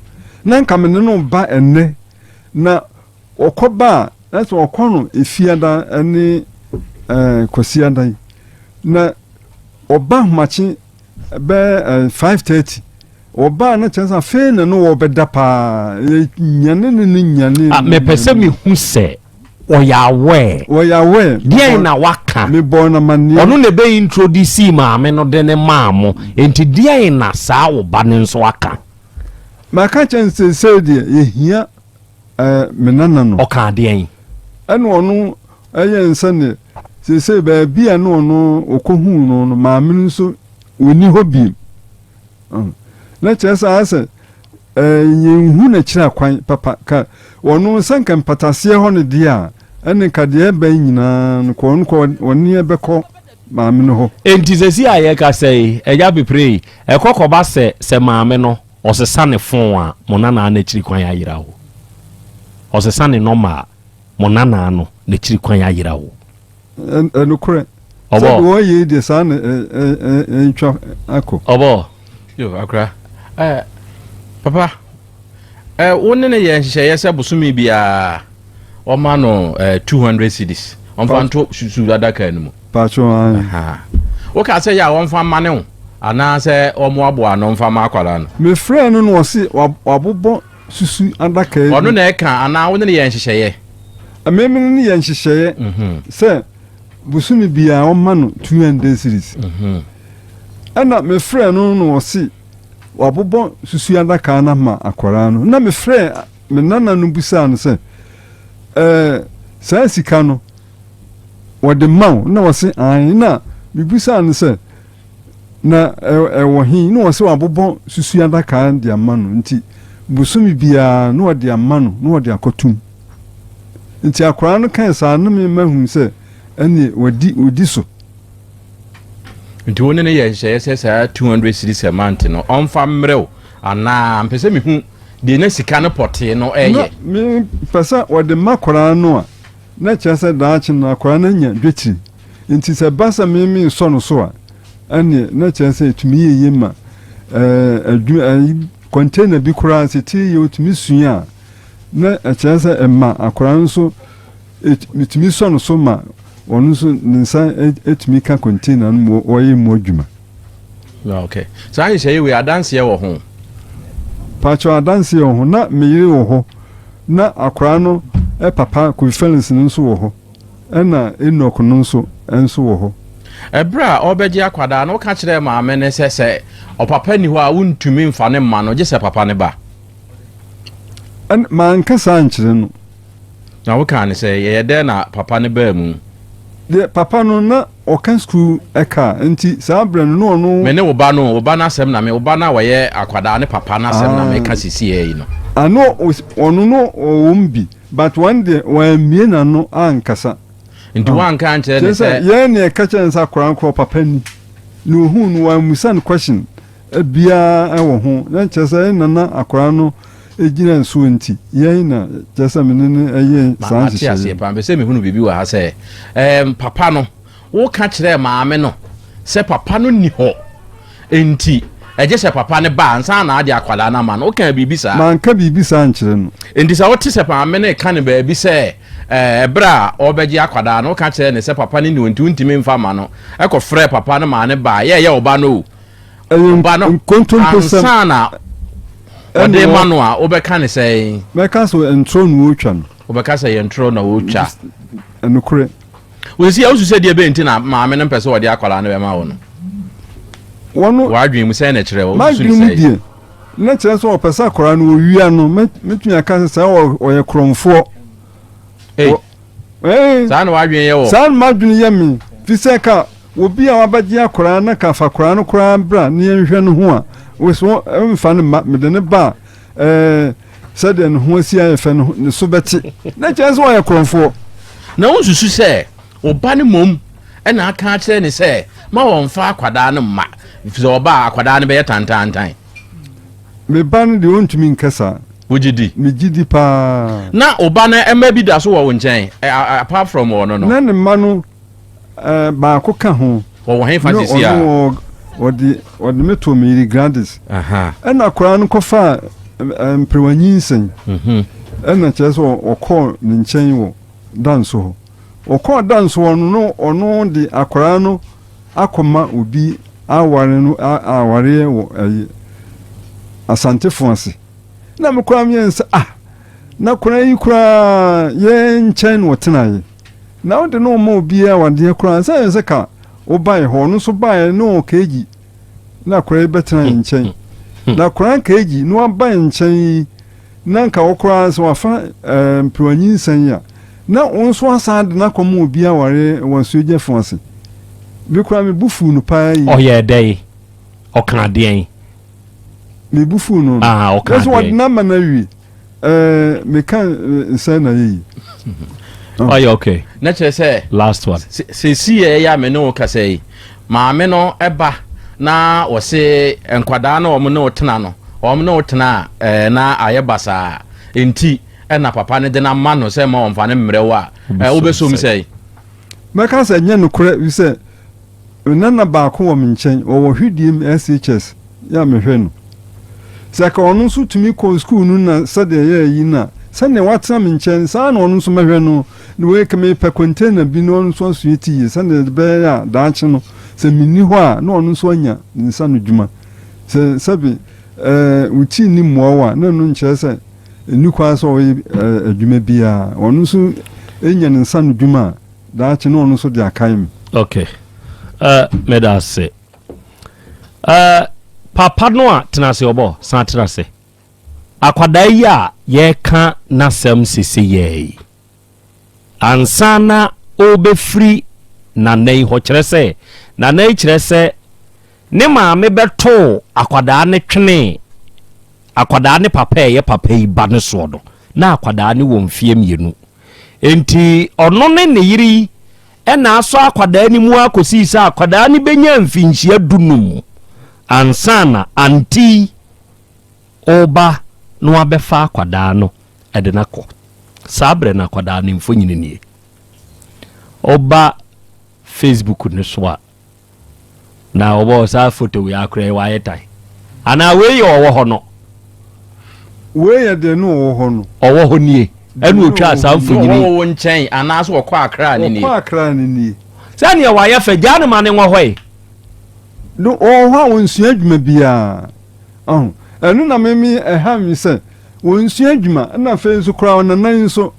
Na nka me ne no reba ɛnnɛ, na ɔkɔ ba a, na sɛ ɔkɔ no Efiada ne ɛɛ Kwasiada yi, na Ɔba ahomakye bɛyɛ 5:30. Ɔba a na kyerɛ sɛ afei na no wɔbɛda paa. Nyane ne no nyane. Ah, mepɛ sɛ mehu sɛ ɔyɛ aware. Ɔyɛ aware. Deɛn na waka? Mebɔɔ no amanneɛ. Ɔno na ɛbɛ introduce maame no de ne maa mo. Enti deɛn na saa wo ba no nso aka? Maka kyerɛ no sɛ seesei deɛ yɛhia Ɛɛ, me nana no. Ɔkaa deɛn? Ɛna ɔno ɛyɛɛ no sɛdeɛ seesei baabi a na ɔno ɔkɔhuu no no, maame no nso ɔnni hɔ bio. Na kyerɛ sɛ ayɛ sɛ ɛɛ yɛnhu n'akyiri akwan papa. Ka ɔno sɛ nka mpataseɛ hɔ no deɛ a, ɛne nka deɛ ɛba yi nyinaa no, kɔ ɔno kɔ ɔne ɛbɛkɔ maame no hɔ. Enti seesei a yɛrekasa yi, Agya Pepere yi, ɛkɔ kɔba sɛ sɛ maame no Ɔsesa ne phone a mo nanaa no akyiri kwan ayera o. Ɔsesa ne number a mo nanaa no n'akyiri kwan ayera o. Ɛnokorɛ. Ɔbɔ. Sɛ deɛ ɔyɛ yi deɛ saa na ɛntwa akɔ. Ɔbɔ. Yo, akora. Eh, papa, eh, wo ne no yɛ nhyehyɛeɛ sɛ bosome biara ɔma no eh, 200 cedis. Ɔmfa nto susu adaka no mu. Paatwo ae. Woka sɛ yɛ a wɔmfa mma ne wo anaasɛ wɔmmoaboa ano mfa ma akwadaa no? Mefrɛɛ no na ɔse wabobɔ susu adaka bi. Ɔno na ɛka anaa wo ne no yɛ nhyehyɛeɛ? Me ne no yɛ nhyehyɛeɛ sɛ bosome biara ɔmma no 200 cedis. Ɛna mefrɛɛ no na ɔse wabobɔ susu adaka no ama akwadaa no. Na mefrɛɛ me nana no bisaa no sɛ, ɛɛ saa sika no wɔde ma wo? Na ɔse aane. Na mebisaa no sɛ, na ɛwɔ he? Na ɔse wabobɔ susu adaka de ama no, nti bosome biara na ɔde ama no na ɔde akɔtom. Nti akwadaa no kae saa na me mahu sɛ ɛneɛ wadi ɔdi so. Nti wo ne no yɛ nhyehyɛeɛ sɛ saa 200 cedis a month no ɔmfa mmerɛ wo anaa? Mpɛ sɛ mehu deɛ na sika no pɔtee no ɛyɛ. Na mepɛ sɛ ɔde ma akwadaa no a, na kyerɛ sɛ daakye no akwadaa no anya dwetire. Nti sɛ ɛba sɛ me mesɔ no so a, ɛneɛ na kyerɛ sɛ ɛtumi yɛ yie ma ɛɛ adwuma ɛyi container bi koraa sɛ tiri yɛ ɔtumi sua a, na ɛkyerɛ sɛ ɛma akwadaa no nso metumi sɔ no so ma ɔno nso ne nsa tumi ka container no mu ɔyɛ mu adwuma. Okay. Saa nhyehyɛeɛ wei adanseɛ wɔ ho? Pakyɛ adanseɛ wɔ ho. Na me yere wɔ hɔ. Na akwadaa no papa Kofi Felix no nso wɔ hɔ. Ɛna Enoch no nso nso wɔ hɔ. Ɛberɛ a ɔrebɛgye akwadaa no, woka kyerɛɛ maame no sɛ sɛ ɔpapa nni hɔ a wontumi mfa no mma no gye sɛ papa no ba? Ɛn, manka saa ankyerɛ no. Na wokaa no sɛ, Yɛyɛ dɛn na papa no baa mu? Deɛ papa no, na ɔka sukuu ka, nti saa berɛ no, na ɔno. Me ne wo ba no, wo ba no asɛm na me, wo ba no a ɔyɛ akwadaa ne papa no asɛm na meka sisiiɛ yi no. Ah, na ɔno na ɔwɔ mu bi, but wɔn deɛ, wammue n'ano ankasa. Nti woanka ankyerɛ no Kyerɛ sɛ, sɛ. yɛn na yɛka kyerɛɛ no sɛ akwadaa no koraa ɔpapa ni, na ɔhuu no, wammisa no question. Biara wɔ ho, na kyerɛ sɛ yɛn na na akwadaa no gyina nsuo nti, yɛn na kyerɛ sɛ me ne no yɛɛ saa Mate nhyehyɛeɛ aseɛ no. paa. Mepɛ sɛ mehunu biribi wɔ ha sɛ, ɛɛm, papa no, woka kyerɛɛ maame no sɛ papa no nni hɔ nti, ɛgye sɛ papa no ba ansa na ade akwadaa no ama no. Wokaa biribi saa? Manka biribi saa ankyerɛ no. Nti sɛ wote sɛ maame no reka no baabi sɛ, ɛɛ, ɛberɛ a ɔrebɛgye akwadaa no, woka kyerɛɛ no sɛ papa no nni hɔ nti wontumi mfa mma no, ɛkɔfrɛɛ papa no maa no baa, yɛɛyɛ wo ba no o. Ɛyɛ Ɔba no, nkontomposɛm. ansa na Ɛna ɔde wɔ- ma no a, wobɛka ne sɛn? Mɛka sɛ ntorɔ na wɔretwa no. Wobɛka sɛ yɛ ntorɔ na wɔretwa. Ɛnokorɛ. Wɔsi a wosu sɛ deɛ bɛn nti na maame no mpɛ sɛ ɔde akwadaa no bɛma wo no? Wɔn W'adwene mu sɛn na ɛkyerɛ wo? Wosusu ne m'adwene mu sɛn? deɛ, na kyerɛ sɛ ɔpɛ sɛ akwadaa no ɔwia no, mɛtumi aka sɛ sɛ ɔyɛ korɔmfoɔ. Ei, Ee, saa na w'adwene yɛ wɔ. Saa na m'adwene yɛ me, fi sɛ ka obi a wabɛgye akwadaa na ka fa akwadaa no koraa bra ne yɛnhwɛ no ho a, wɔsi wɔn mfa no mma, mede no ba a, ɛɛ sɛdeɛ ne ho asi ayɛ fɛ no ne so bɛte. Na kyerɛ sɛ ɔyɛ korɔmfoɔ. Na wonsusu sɛ wo ba no mmom na aka akyerɛ no sɛ ma wɔmfa akwadaa no mma, efisɛ ɔba a akwadaa no bɛyɛ tantaantan. Me ba no deɛ ɔntumi nka saa. Wogye di? Megye di paa. Na wo ba no mma bi da so wɔ wo nkyɛn, apart from ɔno no? Na ne mma no baako ka ho. Wɔwɔ hefa sisi a? Na ɔno ɔde ɔde me too me yere Gladys. Ɛna akwadaa no kɔfaa mperewa nyinsɛn. Mhm. Ɛna kyerɛ sɛ ɔkɔɔ ne nkyɛn wɔ Danso hɔ. Ɔkɔɔ Danso hɔ no na ɔno de akwadaa no akɔma obi aware no awareɛ wɔ ɛyi Asantefo ase. Na me koraa meyɛ sɛ ah na koraa yi koraa yɛn nkyɛn na ɔtenaeɛ na wode no ma obiara wadeɛ koraa sɛ yɛn sɛ ka wobaeɛ hɔ ɔno nso baeɛ ne ɔwɔ keegi na koraa yi bɛtena yɛn nkyɛn na koraa keegi na waba yɛn nkyɛn yi na nka wo koraa sɛ wafa ɛɛ mperewa nyinsɛn yi a na wo nso asan de no akɔma obi aware wɔ asuogyafo ase me koraa me bo fuu no paa yi. Ɔyɛɛ dɛn? Ɔkaa deɛn? Me bo fuu no no. Ah, ɔkaa Nanso wɔde deɛn? no ama no awie. Ɛɛ meka nsɛn na yɛ yi. Ɔyɛ okay. Na kyerɛ sɛ. Last one. Seesei a ɛyɛ a me ne wo kasa yi, maame no ba na ɔse nkwadaa no wɔn ne wo tena no, wɔn ne wo tena a ɛɛ na ayɛ basaa nti ɛna papa no de no ama no sɛ mma wɔmfa no mmrɛ wo a, ɛɛ wobɛsom sɛn? Mɛka sɛ ɛnyɛ nokorɛ efisɛ Me nana baako wɔ me nkyɛn, ɔwɔ Hwidiem SHS yɛ a mehwɛ no. Sɛ anka ɔno nso tumi kɔɔ sukuu no na sɛdeɛ ɛyɛɛ yi no a, Sɛnea watena me nkyɛn, saa ara na ɔno nso mɛhwɛ no. Na wei ka mepɛ container bi na ɔno nso asua ti yie sɛnea ɛbɛyɛ a daakye no sɛ menni hɔ a na ɔno nso anya ne nsa ano dwuma. Sɛ sɛbe ɛɛ wo ti nni mmoa wo a na ɛno nkyerɛ sɛ ɛnni kwan sɛ ɔyɛ ɛɛ adwuma biara. Ɔno nso nya ne nsa ano dwuma a daakye na ɔno nso de akae me. Okay. Uh, meda ase. Uh, papa no a tena ase ɔbɔ san tena ase. Akwadaa yi a yɛreka n'asɛm seseiara yi, ansa na ɔrebɛfiri Nana yi hɔ, kyerɛ sɛ, Nana yi kyerɛ sɛ ne maame bɛtoo akwadaa no twenee akwadaa ne papa a ɛyɛ papa yi ba no soɔ no, na akwadaa no wɔ mfeɛ mmienu. Enti ɔno ne ne yere yi na asɔ akwadaa no mu ara kɔsii sɛ akwadaa no bɛnya mfinhyia dunum ansa na anti Ɔreba na wabɛfa akwadaa no de no akɔ. Saa berɛ no akwadaa no mfonini nie. Ɔba Facebook no so a, na ɔbɔ saa foto wei akora yi wayɛ tan. Anaa wei yɛ ɔwɔ hɔ no. Wei yɛ deɛ no ɔwɔ hɔ no. Ɔwɔ hɔ nie. Ɛna ɔtwaa saa mfonini. Ɔwɔ wo nkyɛn anaasɛ ɔkɔ Accra ne nie. Ɔkɔ Accra ne nie. Sɛdeɛ wayɛ fɛ, gyaa no ma ne nwɔ hɔ yi. No, ɔwɔ hɔ a ɔnsua adwuma biara. Ɔho, ɛno na me me ɛha me sɛ ɔnsua adwuma, ɛna afei nso koraa ɔnana yi nso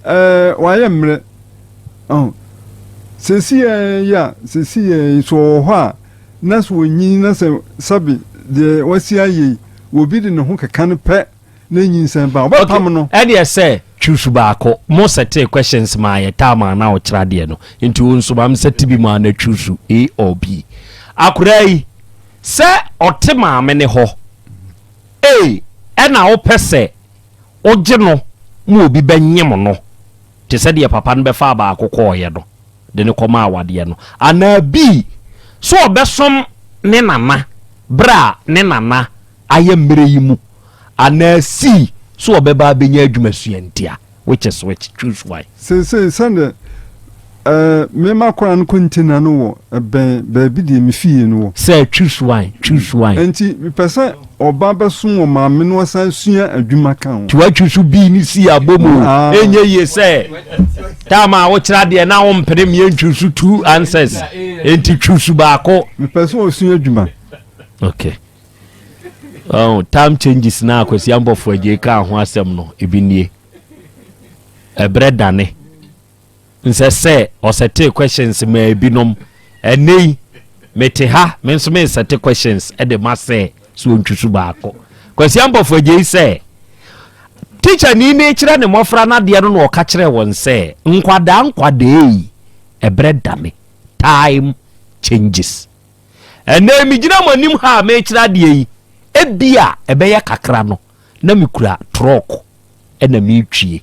ɛɛ wayɛ mmerɛ. Ɔho, sɛsi yɛ yi a, sɛsi yɛ yi so ɔwɔ hɔ a, na sɛ ɔnyin na sɛ sɛbe deɛ wasi ayɛ yi, obi de ne ho keka no pɛ. na nyinsɛn ba a, ɔbɛpam no. Ɛdeɛ sɛ choose baako. Mo sɛtee questions maa yɛ time a na ɔkyerɛ adeɛ no nti wo nso ma me sɛte bi maa na choose A or B. Akoraa yi sɛ ɔte maame ne hɔ A ɛna wopɛ sɛ wogye no ma obi bɛnyem no te sɛ deɛ papa no bɛfaa baako kɔɔeɛ no de no kɔmaa awadeɛ no anaa B sɛ ɔbɛsom ne nana berɛ a ne nana ayɛ mmerɛ yi mu anaa sii so ɔbɛba abɛnya adwuma sua ntia which is which choose one. Seesei sɛdeɛ eh, me m'akwadaa no container no wɔ ɛbɛn baabi deɛ me fie no wɔ. Sɛ choose one, choose one. Enti mepɛ sɛ ɔba bɛsom wɔ maame na ɔsan sua adwuma ka ho. Nti woatwi B ne C abɔ mu o, ɛnyɛ yie sɛ time a wokyerɛ adeɛ na wompene mmea ntwi two answers, enti choose baako. Mepɛ sɛ ɔsua adwuma. Okay. Oh, time changes na akwasi ambɔfo agye kaa ho asɛm no ebi nie. Ɛbrɛ dane. Nsɛ sɛ ɔsɛtee questions ma ebinom. Ɛnɛ yi, mete ha, me nso mesɛte questions de ma sɛ so ɔntwi so baako. Kwasi ambɔfo agye yi sɛ, teacher ni ne kyerɛ ne mmɔfra no adeɛ no na ɔka kyerɛ wɔn sɛ, nkwadaa nkwadaa yi, ɛbrɛ dane. Time changes. Ɛnnɛ yi megyina mo anim ha a merekyerɛ adeɛ yi, ebia ɛbɛyɛ kakra no na mekura trɔk na meretwie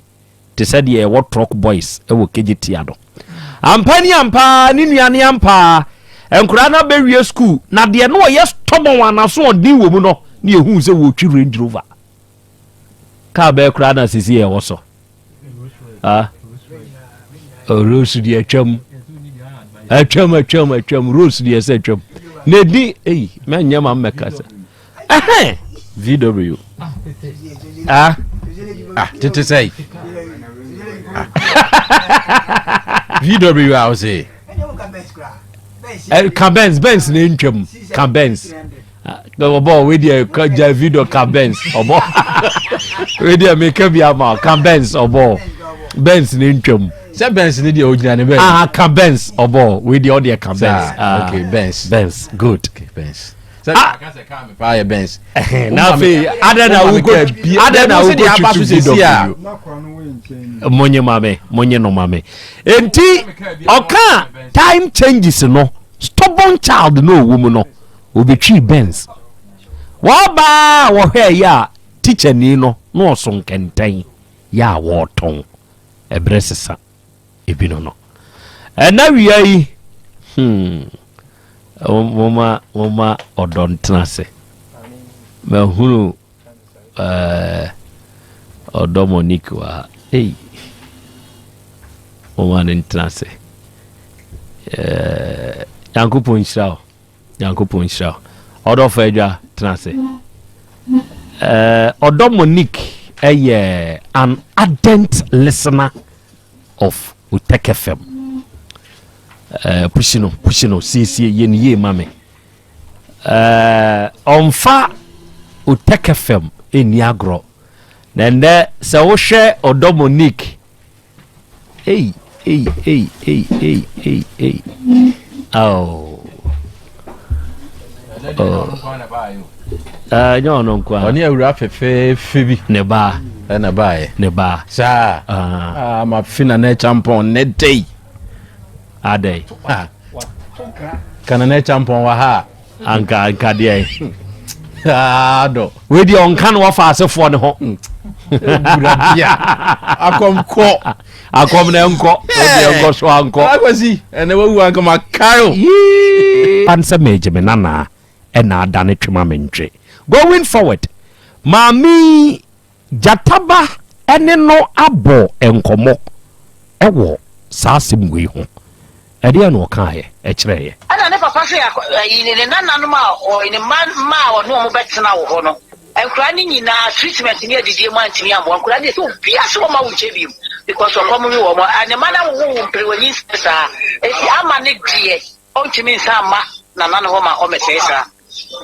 te sɛ deɛ ɛwɔ trɔk boys wɔ Kejetia no. Ampa ni ampa ara, ne nua ne ampa ara, nkoraa no abɛwie sukuu na deɛ na ɔyɛ stubborn a n'asoɔden wɔ mu no na yɛhuu sɛ wɔretwi Range Rover. Kaa bɛɛ koraa na sisi yɛ wɔ so. Ah. Oh, rose deɛ atwam. Atwam atwam atwam rose deɛ sɛ atwam. Na edi eyi mɛnyɛ ma mmɛka sɛ. Ɛhɛn VW. Ah. Ah tete sɛ. Ah. VW a ɔsɛ. Eh, ka Benz Benz na ntwam ka Benz. Ɔbɔ wei deɛ ka gya video ka Benz ɔbɔ wei deɛ meka bi ama ka Benz ɔbɔ Benz ne ntwam. Sɛ Benz ne deɛ ogyina ne bɛn. Ah ka Benz ɔbɔ wei deɛ ɔdeɛ ka Benz. Ah, okay Benz. Benz good. Okay Benz. Sɛ ah. aka sɛ kaa mi paa yɛ Benz. Na afei adɛ na wokɔ adɛ na wokɔ tutu VW. Monye ma me monye no ma me. Enti ɔka time changes no stubborn child no owu mu no. Wɔbɛtwii Benz. Wɔbaa a wɔhwɛeɛ a tikyani no na ɔso nkɛntɛn yɛ a wɔretɔn. Ɛberɛ sesa ebi no no. Ɛna wia yi, hmm, momma, momma ɔdɔ ntena ase. Mahunu eh, ɔdɔ Monique wɔ ha. Ei, momma no ntena ase. Eh, Nyankopɔn nhyira wo. Nyankopɔn nhyira wo. Ɔdɔfo adwa tena ase. Eh, ɔdɔ Monique. Ɛyɛ an ardent listener of Otec FM. Pushi no, pushi no, siesie yɛ ne yie ma me. Ɔmfa Otec FM ɛnni agorɔ. Na ɛnnɛ sɛ wohwɛ ɔdɔ Monique, ei, ei, ei, ei, ei, ei, ei. Oh. Oh. Ɛnyɛ ɔno nko a. Ɔne awura fɛfɛɛfɛ bi. Ne ba. Ɛna baeɛ. Ne ba. Saa. Ah, ma fi na na ɛkyampɔn ne dei. Adɛn. Ah. Kana na ɛkyampɔn wɔ ha. Anka anka deɛ. Ah, dɔ. Wei deɛ ɔnka no wɔfa asefoɔ ne ho. Wura Akɔm kɔ. Akɔm na ɛnkɔ. Wei deɛ nkɔ so ankɔ. Akwasi, ɛnɛ wawu anka ma kae o. Pan sɛ megye me nanaa ɛna adane twema me ntwe. Going forward, maame Gyataba ɛne no abɔ nkɔmmɔ ɛwɔ saa asɛm wei ho. Ɛdeɛ na ɔkaeɛ ɛkyerɛeɛ. Ɛna ne papa sɛ ayi ne ne nananom a ɔ ne mma mma a ɔne wɔn bɛtena wɔ hɔ no, nkwadaa no nyinaa treatment ne adidie mu antumi ammoa nkwadaa no deɛ sɛ obiara sɛ wɔma wo nkyɛn bio because ɔkɔm we wɔn a ne mma no awowo wo mpere wɔ nyinsɛn saa eti ama ne deɛ ɔntumi nsan mma nana no hɔ ma ɔmmɛsɛe saa.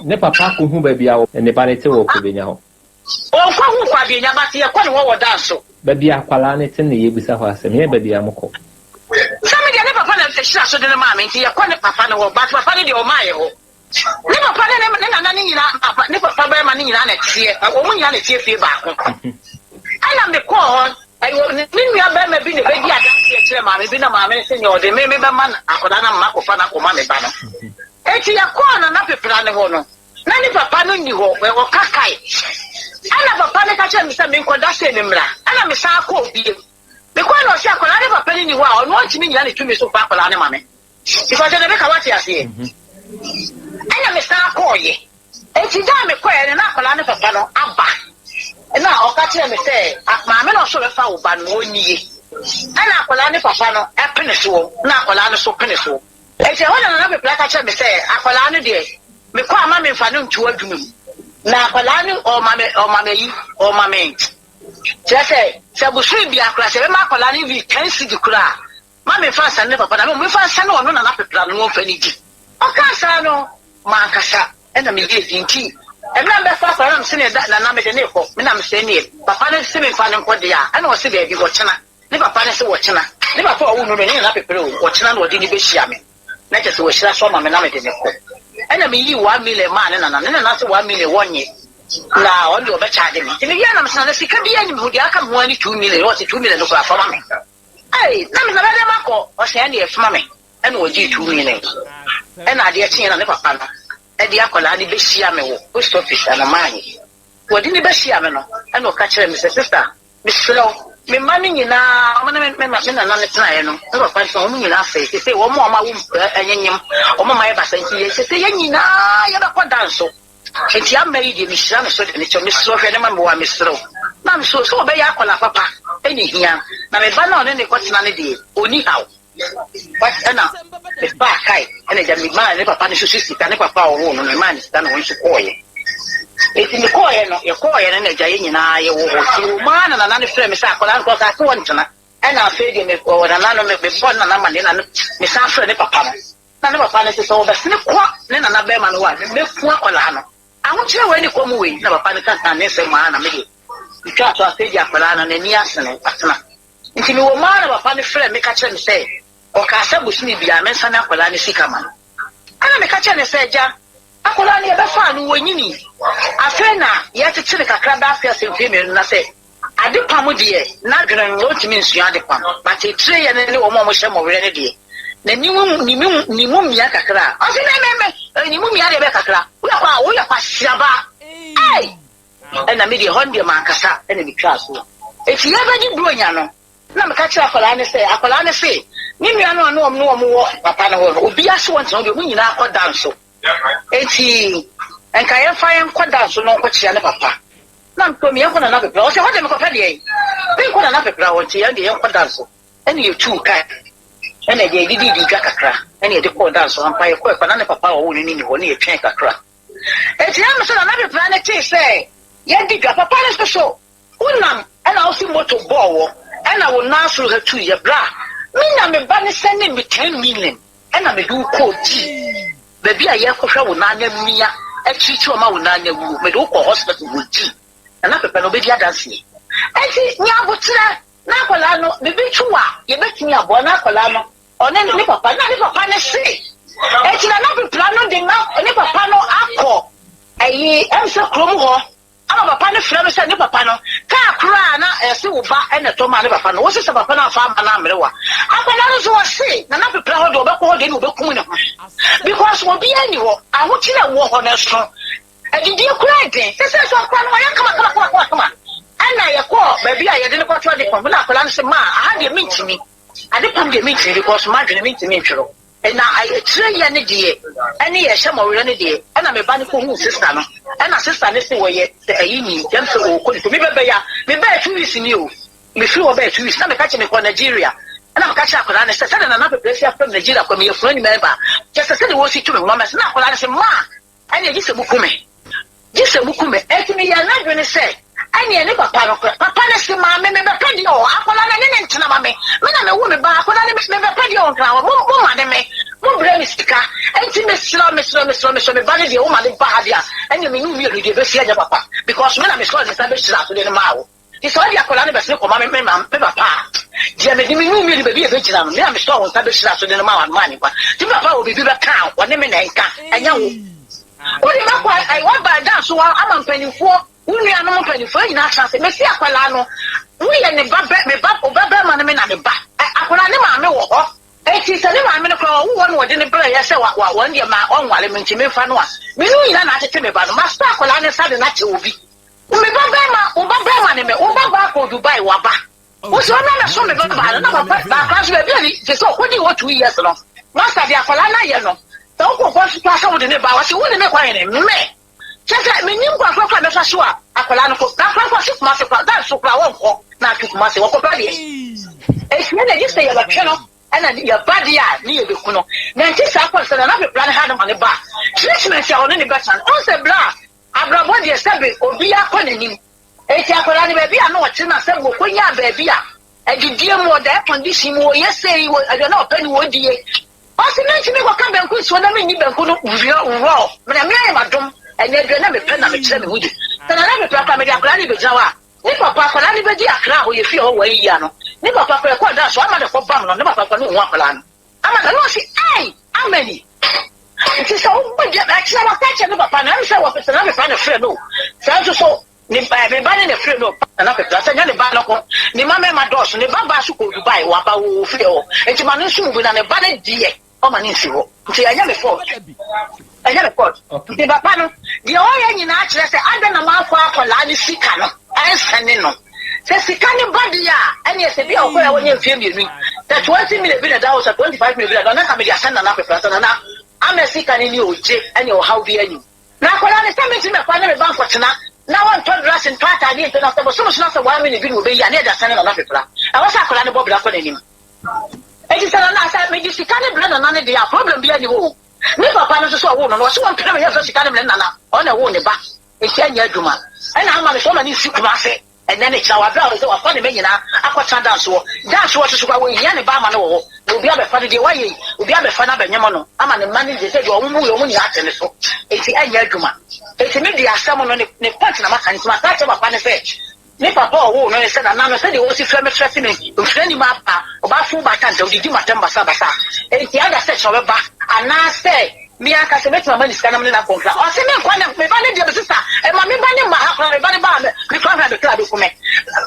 Ne papa akɔhu baabi a ne ba no te wɔ Kwabenya hɔ. Ɔnkɔ hu Kwabenya but yɛkɔ ne hɔ wɔ Danso. Baabi a akwadaa no te na yɛbisa hɔ asɛm, nyɛ baabi a mokɔ. Sɛ me deɛ ne papa na ɛhyira so de no maa me nti yɛkɔ ne papa no hɔ but papa no deɛ ɔmaa yɛ hɔ. Ne papa ne ne nana no nyinaa ne papa barima no nyinaa na ɛteɛ wɔn nyinaa na ɛteɛ fie baako. Ɛna mekɔɔ hɔ ɛyɛ ne nua barima bi na ɛbɛdi adanseɛ kyerɛ maame bi na maame no sɛ nea ɔde me mebɛma akwadaa no ama makɔfa no akɔma me ba no. Enti yɛkɔɔ Nana Pepra no hɔ no na ne papa no nni hɔ, ɔka kae. Ɛna papa no ka kyerɛɛ me sɛ menkɔda sei no mmra. Ɛna mesan kɔɔ bio. Mekɔe na ɔse akwadaa no papa no nni hɔ a, ɔno ɔntumi nnyina ne tumi so mfa akwadaa no ma me. Because deɛ meka wate aseɛ. Ɛna mesan kɔɔeɛ. Enti da a mekɔeɛ no na akwadaa no papa no aba. Ɛna ɔka kyerɛɛ me sɛ maame no ɔsɛ ɔbɛfa wo ba no ɔnnie. Ɛna akwadaa no papa no pene soɔ na akwadaa no so pene soɔ. Enti ɛhɔ na Nana Pepra ka kyerɛɛ me sɛ akwadaa no deɛ mekɔ a ma memfa no nto adwuma mu. Na akwadaa no ɔma me ɔma me ayi ɔma me kyerɛ sɛ sɛ bosome biara koraa sɛ ɛbɛma akwadaa no even ten cedi koraa a ma memfa nsane ne papa na mmom memfa nsane ɔno Nana Pepra no na ɔmfa ne di. Ɔkaa saa no mankasa ɛna meyɛɛ bi nti mmerɛ a mebɛfa akwadaa no na mese ne Nana mede no rekɔ me na mesɛ neɛ papa no se memfa no nkɔ deɛ a ɛna ɔse daabi ɔkyena. Ne papa no se wɔkyena. Ne papa a ɔwoo no no, ɛnyɛ Nana Pepere o, wɔkyena na ɔde no bɛhyia me. Na kyerɛ sɛ wahyira so ama me na mede no kɔ. Ɛna meyii 1 million maa ne nana. Ne nana se 1 million wɔnnye. Na ɔno deɛ ɔbɛkyaagye me. Nti mewiee na mese nana sika biara nni me ho, deɛ aka me ho ara ne 2 million. Ɔse 2 million no koraa fa ma me. Ei, na mese bɛyɛ dɛn makɔ? Ɔse ɛndeɛ fa ma me. Ɛna ɔgyee 2 million. Ɛna adeɛ kyeeɛ na ne papa no de akwadaa no bɛhyia me wɔ post office ɛna maanyɛ. Wɔde no bɛhyia me no, ɛna ɔka kyerɛɛ me sɛ, sister, Mesrɛ wo, me mma no nyinaa, wɔn ne me me nana no tenaeɛ no, me papa nti, wɔn nyinaa asɛe. Seesei wɔn a wɔawo anyenyem, wɔn mma yɛ basaa nti, yɛn seesei yɛn nyinaa yɛbɛkɔ dan so. Enti amma yi deɛ, mehyira no so de no kyɛ wo. Mesrɛ wo, hwɛ no ma me wɔ a, mesrɛ wo. Na mesrɛ wo sɛ wɔbɛyɛ akwadaa papa na ɛhia, na me ba no a ɔne no rekɔtena no deɛ, ɔnni haw. But ɛna mefaa kae ɛna agya memaa ne papa no nso so sika, ne papa a ɔwoo no no memaa no sika na ɔno nso kɔɔeɛ. Enti mekɔɔeɛ no, yɛkɔɔeɛ no na agya yɛn nyinaa yɛwɔ hɔ. Nti ɛwɔ mu ara na nana no frɛɛ me sɛ akwadaa no kɔ ɔkaa sɛ wɔntena. Ɛna afei deɛ me ɔwɔ nana no me mebɔɔ ne nana amaneɛ na mesan frɛɛ ne papa no. Na ne papa no se sɛ ɔbɛsene kɔ ne nana bɛrima no hɔ a mɛku akwadaa no. Ahokyerɛ wei ne kɔm wei na papa no ka ne nsɛm ara na me deɛ metwaa so. Afei deɛ akwadaa no n'ani asene atena. Nti mewɔ mu ara na papa no frɛɛ me ka kyerɛɛ me sɛ ɔkaa sɛ bosome biara mensane akwadaa no sika ma no. Ɛna meka kyerɛɛ no sɛ, Agya, akwadaa no yɛbɛfaa no wɔnyinii, afei na yɛretete no kakra bɛyɛ afe asɛ mfeɛ 2 na sɛ adepam deɛ n'adwene no ɔntumi nsua adepam, but etire yɛ no ne wɔn a wɔhyɛ mmɔwerɛ no deɛ n'ani ne mu ne mu mia kakra a. Ɔse me me me ne mu mia deɛ bɛyɛ kakra, woyɛ kwa woyɛ kwasiaba ei! Ɛna me deɛ ɛhɔ no deɛ mankasa ɛna metwaa soɔ. Enti yɛrebɛgye Buronya no, na meka kyerɛɛ akwadaa no sɛ, akwadaa no se ne nua no a ne wɔn ne wɔn wɔ papa no hɔ no, obiara se wɔntena hɔ bio, wɔn nyinaa akɔ dan so. Enti nka yɛmfa yɛn nkɔ dan so na ɔnkɔkyea ne papa. Na mepɛ me yɛnkɔ Nana Pepra. Ɔse ɛhɔ deɛ mekɔpɛ deɛn? Menkɔ Nana Pepra hɔ, nti yɛn deɛ yɛnkɔ dan so. Ɛna yɛtuu kae, ɛna deɛ yɛdidii dwa kakra, ɛna yɛde kɔɔ dan so. Ampa yɛkɔɛ kɔ na ne papa a ɔwoo no no nni hɔ, na yɛtwɛn kakra. Enti ɛyɛ me sɛ Nana Pepra no tee sɛ yɛadi dwa. Papa no nso so, Wonam ɛna wose moto bɔɔ wɔ ɛna wo nan soro ha tuu yɛ bra me na me ba no sɛne me 10 million ɛna mede wo kɔɔ G baabi a yɛkɔhwɛ wo nan amia akyirikyiri ɔma wo nan awuo mede wo kɔɔ hospital wɔ G Nana Pɛpɛ no ɔbɛdi adanseɛ ɛnti nya aboterɛ na akwadaa no biribi to a yɛbɛtumi aboa na akwadaa no ɔne ne papa na ne papa no se ɛnti Nana Pepra no de na ne papa no akɔ ɛyi ɛm sɛ kurom hɔ Ama papa no frɛ no sɛ ne papa no kaa koro a na ɛse wo ba na ɛtɔ maa ne papa no, wose sɛ papa no amfa amma no ammere wo a, akwadaa no nso ɔse Nana Pepra hɔ deɛ ɔbɛkɔ hɔ deɛ ne ɔbɛkum ne ho because obiara nni hɔ, ahokyere a ɛwɔ hɔ no ɛso, adidie koraa ɛden, sɛsɛ nso akwadaa no wayɛ kama kama kama kama kama, ɛna yɛkɔɔ baabi a yɛde no kɔto adepam na akwadaa no se maa aha deɛ mentumi, adepam deɛ mentumi because madwene mentumi ntwerɛ. Na akyire yɛ no deɛ ɛne yɛ hyɛ mɔwerɛ no deɛ ɛna me ba no kɔ huu sister no ɛna sister no se wɔyɛ sɛ ayi ni yɛm sɛ ɔɔkɔ ne kɔ me bɛbɛ ya me bɛɛ 2 weeks ni o me firi hɔ bɛɛ 2 weeks na me ka kyɛ me kɔ Nigeria ɛna me ka kyerɛ akwadaa no sɛ sɛdeɛ nana pɛpɛ si afrɛ me Nigeria kɔ me yɛ funu anim ɛba kyɛ sɛ sɛdeɛ wɔsi tu me ho ma mɛsɛ na akwadaa no sɛ maa Ɛneɛ gye sɛ moku me. Gye sɛ moku me. Enti meyɛɛ m'adwene sɛ, ɛneɛ ne papa no koraa. Papa no se, Maame, mebɛpɛ deɛ ɔwɔ akwadaa no, ɛne no ntena ma me. Me na mewo me ba, akwadaa no, mebɛpɛ deɛ ɔwɔ nkran hɔ. Mo, momane me. Mobrɛ me sika. Enti mesrɛ wo, mesrɛ wo, mesrɛ wo, mesrɛ wo, me ba no deɛ, woma no ba ha deɛ a, ɛneɛ me ne wo mmienu deɛ, ɛbɛsi anyɛ papa. Because me na mesɔɔ ne nsa bɛhyiraa so de no maa wo. Nti sɛ ɔde akwadaa no bɛsene kɔma me me ma me papa a, deɛ mede me nu mmienu baabi a ɛbɛgyina no, me a mesɔɔ wo nsa bɛhyira so de no maa maa ne nkwa. Nti me papa wɔ biribi bɛka a, ɔne me na ɛnka, ɛnyɛ wo. Wode makɔ ɛ waba dan so ama mpanimfoɔ, wo nuanom mpanimfoɔ nyinaa atena ase. Mesi akwadaa no, woyɛ ne ba bɛ me ba, wo ba bɛrima no me na me ba. Ɛ akwadaa ne maame wɔ hɔ. Enti sɛ ne maame no koraa ɔwo hɔ na ɔde no brɛeɛ sɛ wa wa wɔn deɛ ma ɔnware me nti memfa no a, me ne wo nyinaa na atete me ba no. Masɔ akwadaa no nsa de no akyɛ obi. Me ba bɛrima, wo ba bɛrima ne me, wo ba baa kɔɔ Dubai, waba. Wo sɛ ɔmmra mɛso me ba baa no, na papa baakora nso baabi a ne, te sɛ ɔkɔdii hɔ 2 years no, master deɛ akwadaa no ayɛ no, sɛ wokɔ hɔ nso koraa sɛ wode ne ba, wɔse wo ne me kɔ hene, me. Kyɛ sɛ mennim kwan koraa koraa mɛfa so a akwadaa no kɔ, na akwadaa no kɔ ɔse Kumase koraa, dan so koraa wɔnkɔ, na ato Kumase, wɔkɔba deɛ. Ɛhia na gye sɛ yɛbɛtwe no, ɛna yɛba deɛ a ne yɛbɛku no. Na nti saa kwan sɛ Nana Pepra no ha no ma ne ba a, treatment a ɔne ne bɛtena no, ɔn sɛ berɛ a Abrabɔ deɛ sɛbe obiaa kɔ n'anim enti akwadaa no baabi a na ɔte na sɛbe ɔkɔnyaa baabi a adidie mu ɔda air condition mu ɔyɛ sei wɔ aduane a ɔpɛ ne ɔdie ɔse mentumi nkɔka banku nsuo na menni banku no raw mena me ayɛ madom ɛnɛ aduane a mepɛ na mekyerɛ me ho di sɛ nana mepɛ koraa mede akwadaa no bɛgyina hɔ a ne papa akwadaa no bɛdi akra hɔ yɛfie hɔ wɔn yia no ne papa koraa ɛkɔɔ da so ama ne kɔ bam no ne papa koraa ne ɔhu akwadaa no Ama na ɔse ei amani nti sɛ wobɔ dua ɛkyerɛ waka kyerɛ ne papa na ɛm sɛ wɔpɛ sɛ na papa na frɛ no saa nso so ne eh, me ba ne na frɛ no na papa sɛ nyɛ ne ba no ko ne ma mɛma dɔɔso ne ba baa so kɔ Dubai waba wɔ fie hɔ nti ma no nso mu bi na ne ba no deɛ ɔma ne nsi hɔ nti ɛnyɛ me fault ɛnyɛ me fault nti papa no deɛ ɔyɛ nyinaa kyerɛ sɛ adɛn na moamfa akwadaa no sika no ɛnsɛne no sɛ sika no ba deɛ a ɛneɛ sɛ bi a ɔkɔɛ a wɔnyɛ mfeɛ mmienu yi sɛ 20 million bi na ɛda hɔ sɛ 25 million bi na ɛda hɔ na nka mede asɛn nana pɛpɛ sɛ nana ama sika no ni ogye ɛneɛ ɔhaw bi anim na akwadaa no sɛ mentumi mɛkɔ ne me ba nkɔtena na wɔntɔ dress ntɔ ataadeɛ ntɔ na sɛ bosom so na sɛ 1 million bi na wɔbɛyi a ne yɛde asɛne nana pɛpɛ ɛwɔ sɛ akwadaa no bɔ bra kɔ n'anim. Enti sɛ nana sɛ mede sika no brɛ nana no deɛ a problem biara nni hɔ o. Ne papa no nso sɛ ɔwoo no no ɔse ɔmpene me yɛmfa sika no mene nana ɔno na ɛwoo ne ba nti ɛnyɛ adwuma ɛna ama no sɛ ɔma no nsi Kumase ɛnɛ ne kyena wabrɛ a ɔsɛ wafa ne mma nyinaa akɔtena dansoɔ dansoɔ nso so koraa wɔnhia ne ba ama no wɔ hɔ na obi abɛfa no deɛ wayɛ yi obi abɛfa no abɛnyem no ama ne mma no deɛ sɛ deɛ ɔmo mu yɛ ɔmo nyinaa te ne so enti ɛnyɛ adwuma enti me deɛ asɛm no ne ne point na maka nti maka akyerɛ papa no sɛ Ne papa a ɔwoo no ne sɛ nana no, sɛdeɛ ɔsi frɛ me frɛ se me mfiri anim aba, ɔbaa baatan nti ɔdidi m'atɛm basabasa. Enti ada sɛ kyerɛ ɔbɛba anaasɛ me ankasa mɛtumi ama ne sika na me ne no akɔ nkra. Ɔse menkɔ ne me ba no deɛ me sista, ɛma me ba no mma ha koraa, me ba no ba a me kora hwɛ a me kra bɛku me.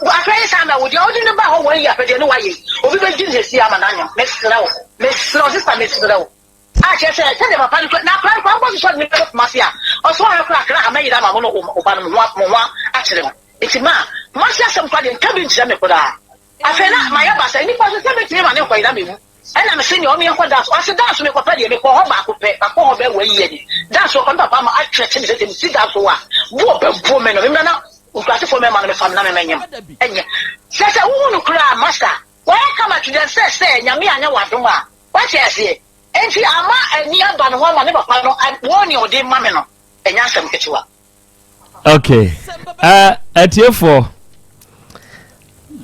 Afei ne saa na wo deɛ wode no baa hɔ one year pɛ deɛ ne wayɛ yi, obi bɛgye no seesei ama no anyem. Mesrɛ wo, mesrɛ wo sista mesrɛ wo. A kyerɛ sɛ, sɛdeɛ papa no kura, na akora no koraa mpo sosɔ ne bɛbɛ Kumasi a, ɔsɛ ɔhwɛ koraa akra ha mɛyera ama mo ne wo ba no mo ho mo ho akyere mo. Nti ma Kumasi asɛm koraa deɛ nka bi nkyerɛ me koraa. Afei na mayɛ basaa, nnipa nso sɛ mɛtumi ma ne nkɔyera mɛwu. Ɛna mese nea ɔmo yɛnkɔ dance, ɔse dance mekɔpɛ deɛ mekɔɔ hɔ baako pɛ, makɔ hɔ bɛyɛ one year ni, dance hɔ kɔ me papa ama atrɛte me sɛ sɛ mesi dance hɔ a, bo ɔbɛbo me no, memmra na nkurasefoɔ mɛma no mefa me na memɛnyem. Ɛnyɛ sɛ sɛ wohu no koraa master, wayɛ kama to the sɛ sɛ Nyame anyɛ w'adom a, Wate aseɛ? Enti ama ani aba ne ho ama ne papa no wɔn nea ɔde ma me no, ɛnyɛ asɛm ketewa. Okay. Atiefoɔ, uh,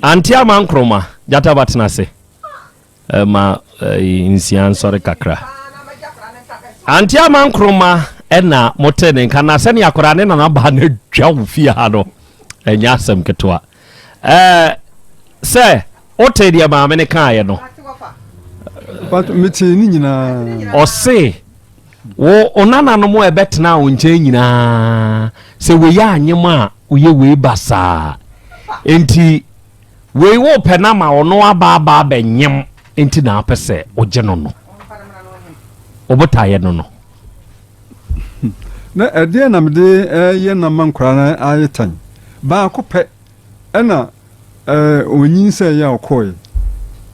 Ante ama nkroma gyata ba tena ase ma nsia nsɔre kakra. Ante ama nkroma ɛna mote ne nka na sɛnea akwadaa ne nana baa no adwa wo fie ha no ɛnyɛ asɛm ketewa. Ɛɛ sɛ wote deɛ maame no kaeɛ no. Mete ne nyinaa. Ɔse wo onananom a ɛbɛtena wo nkyɛn nyinaa sɛ wei anyem a woyɛ wei basaa nti wei wopɛ no ama ɔno aba aba abɛnyem nti na apɛ sɛ wogye no no wobotaeɛ no no. Na ɛdeɛ na mede ɛyɛ na ma nkwadaa no ayɛ tan baako pɛ ɛna ɔnyin sɛ ɛyɛ a ɔkɔɔɛ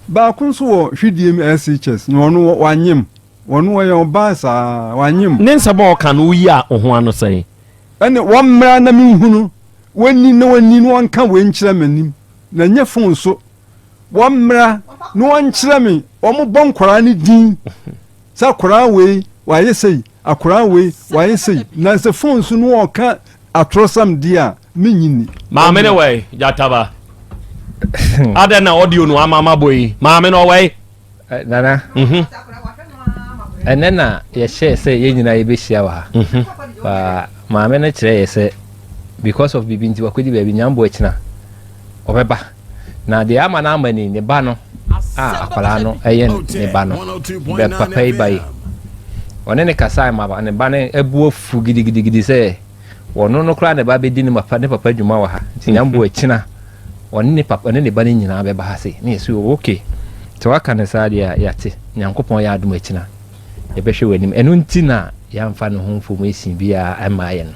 baako nso wɔ hwidiem SHS na ɔno wanyem ɔno ɔyɛ ɔbaa saa wanyem. Ne nsɛm a ɔka no woyi a wo ho ano sɛn? Ɛne wɔmmra na menhunu wɔnni na wɔnni na wɔnka wei nkyerɛ m'anim na ɛnyɛ fon so wɔmmra na wɔnkyerɛ me wɔbɔ nkwadaa no din sɛ akwadaa wei wayɛ sei akwadaa wei wayɛ sei na sɛ fon so no wɔka atorɔsɛm deɛ a menyi ni. Maame no wɛn gyataba adɛn na audio no ama mabɔ yi maame no ɔwɛn. Eh, nana mhm. ɛnɛ na yɛhyɛɛ sɛ yɛn nyinaa yɛbɛhyia wɔ ha mhm. maame no kyerɛ yɛ sɛ because of biribi nti wakɔdi baabi nyambo akyina ɔbɛba na deɛ ama no ama ni ne ba no a akwadaa no ɛyɛ ne ba no bɛ papa yi ba yi ɔne ne kasa ma ne ba no abu afu gidigidigidi sɛ Ɔno no koraa na ɛba abɛdi ne papa ne papa dwuma wɔ ha. Nti Nyame boa akyina ɔne ne papa ɔne ne ba no nyinaa bɛba ha sei. Ne yɛsi o okay. Sɛ waka no saa deɛ a yɛate. Nyankopɔn yɛ adom akyina yɛbɛhwɛ w'anim. Ɛno nti na yɛamfa ne ho information biara ɛmmaa yɛn no.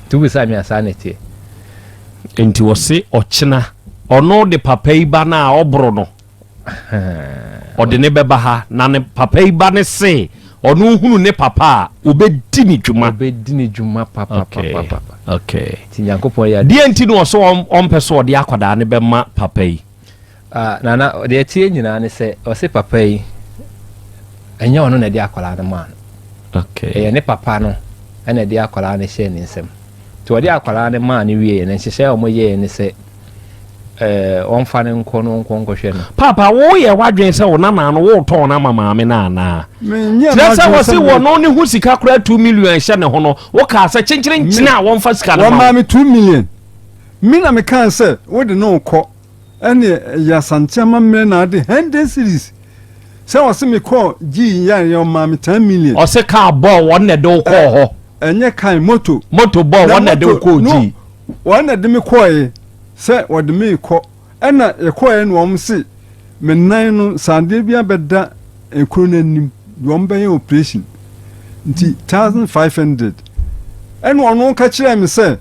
Nti wobisa me a saa na ɛteɛ. Nti ɔse ɔkyena ɔno de papa yi ba no a ɔboro no. Ɔde ne bɛba ha na ne papa yi ba ne se ɔno hunu ne papa a ɔbɛdi ne dwuma. Ɔbɛdi ne dwuma papapapapa. Okay. Nti Nyankopɔn yɛ Deɛ nti na ɔsɛ ɔmpɛ sɛ ɔde akwadaa ne bɛma papa yi. Ah, nana, deɛ ɛteɛ nyinaa ne sɛ ɔse papa yi ɛnyɛ ɔno na ɛde akwadaa no maa no. Okay. Ɛyɛ ne papa no ɛna ɛde akwadaa no hyɛɛ ne nsam. Nti ɔde akwadaa no maa no wieɛ no nhyehyɛɛ a wɔyɛɛ ne sɛ ɛɛ ɔmfa no nkɔ no ɔnkɔ nkɔhwɛ no. Paapa woyɛ w'adwene sɛ wo nana no wotɔn no ama maame no anaa? Kyerɛ sɛ wɔse wɔno ne ho sika koraa 2 million ɛhyɛ ne ho no wokaa sɛ kyenkyere nkyene a wɔmfa sika no ma wo. Wɔmaa me 2 million. Me na mekaa sɛ wode no rekɔ ɛne ɛyɛ Asante amammerɛ na ade 100 cedis sɛ ɔse mekɔɔ gyii yareɛ ɔmaa me 10 million. Ɔse kaa bɔɔ wɔn na ɛde wo kɔɔ hɔ. Ɛnyɛ kan moto. Moto bɔɔ wɔn na ɛde wo kɔɔ gyii. Wɔn na ɛde me kɔɔe sɛ wɔde me rekɔ ɛna yɛkɔɔɛ no wɔn se me nan no sɛ adeɛ bi abɛda ekuro no anim deɛ wɔn bɛyɛ operation nti 1500 ɛna ɔno ka kyerɛɛ me sɛ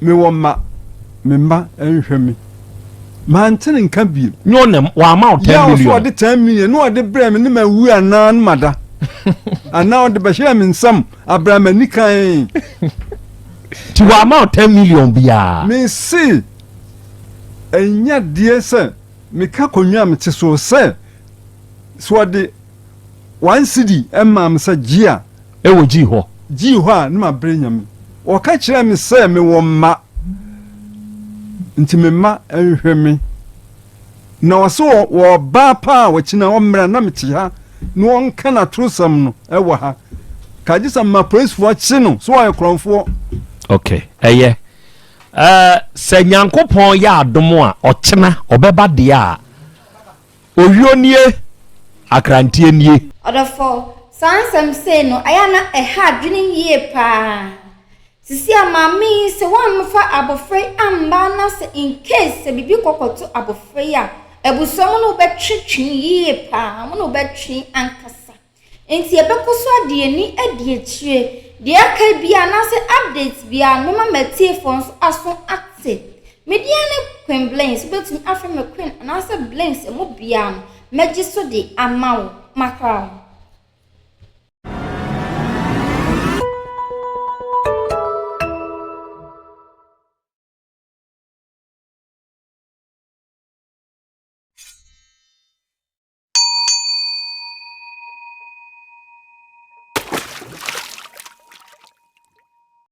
mewɔ mma me mma nhwɛ me mante ne nka biem. Nyɛ ɔnam wama wo 10 million. Yɛ ɔso ɔde 10 million na ɔde brɛ me ne ma wu anaa ne ma da anaa ɔde bɛhyɛ me nsam abira m'ani kan. Ti wama wo 10 million biara. Me se ɛnyɛ deɛ sɛ meka konwa a mete so sɛ sɛ ɔde one cedi ɛmaa me sɛ gye a. Ɛwɔ gyii hɔ. Gyii hɔ a ne ma brɛ nyame. Ɔka kyerɛɛ me sɛ mewɔ mma nti me mma nhwɛ me. Na ɔse wɔ ɔbaa paa a ɔkyina ɔmmra na mete ha na ɔnka n'atorosɛm no ɛwɔ ha. Ka gye sɛ mma polisifoɔ kye no sɛ ɔyɛ korɔmfoɔ. Ok, ɛyɛ. Ɛɛ sɛ Nyankopɔn yɛ adom a ɔkyena ɔbɛba deɛ a, Owuo nie, akranteɛ nie. Ɔdɔfoɔ, saa nsɛm sei no, ɛyɛ a na ɛha adwene yie paa. Sisi a maame yi, sɛ woamfa abɔfra yi amma na sɛ in case sɛ biribi kɔkɔto abɔfra yi a, abusua mu ne wo bɛtwetwe yie paa, mo ne wo bɛtwe ankasa. Enti yɛbɛkɔ so ade yɛn ani adi akyire. Deɛ aka biara anaasɛ update biara no, mɛma m'atiefoɔ nso aso ate. Me din ara ne Queen Blinks. Wobɛtumi afrɛ me Queen anaasɛ Blinks, ɛmu biara no, mɛgye so de ama wo. Makra wo.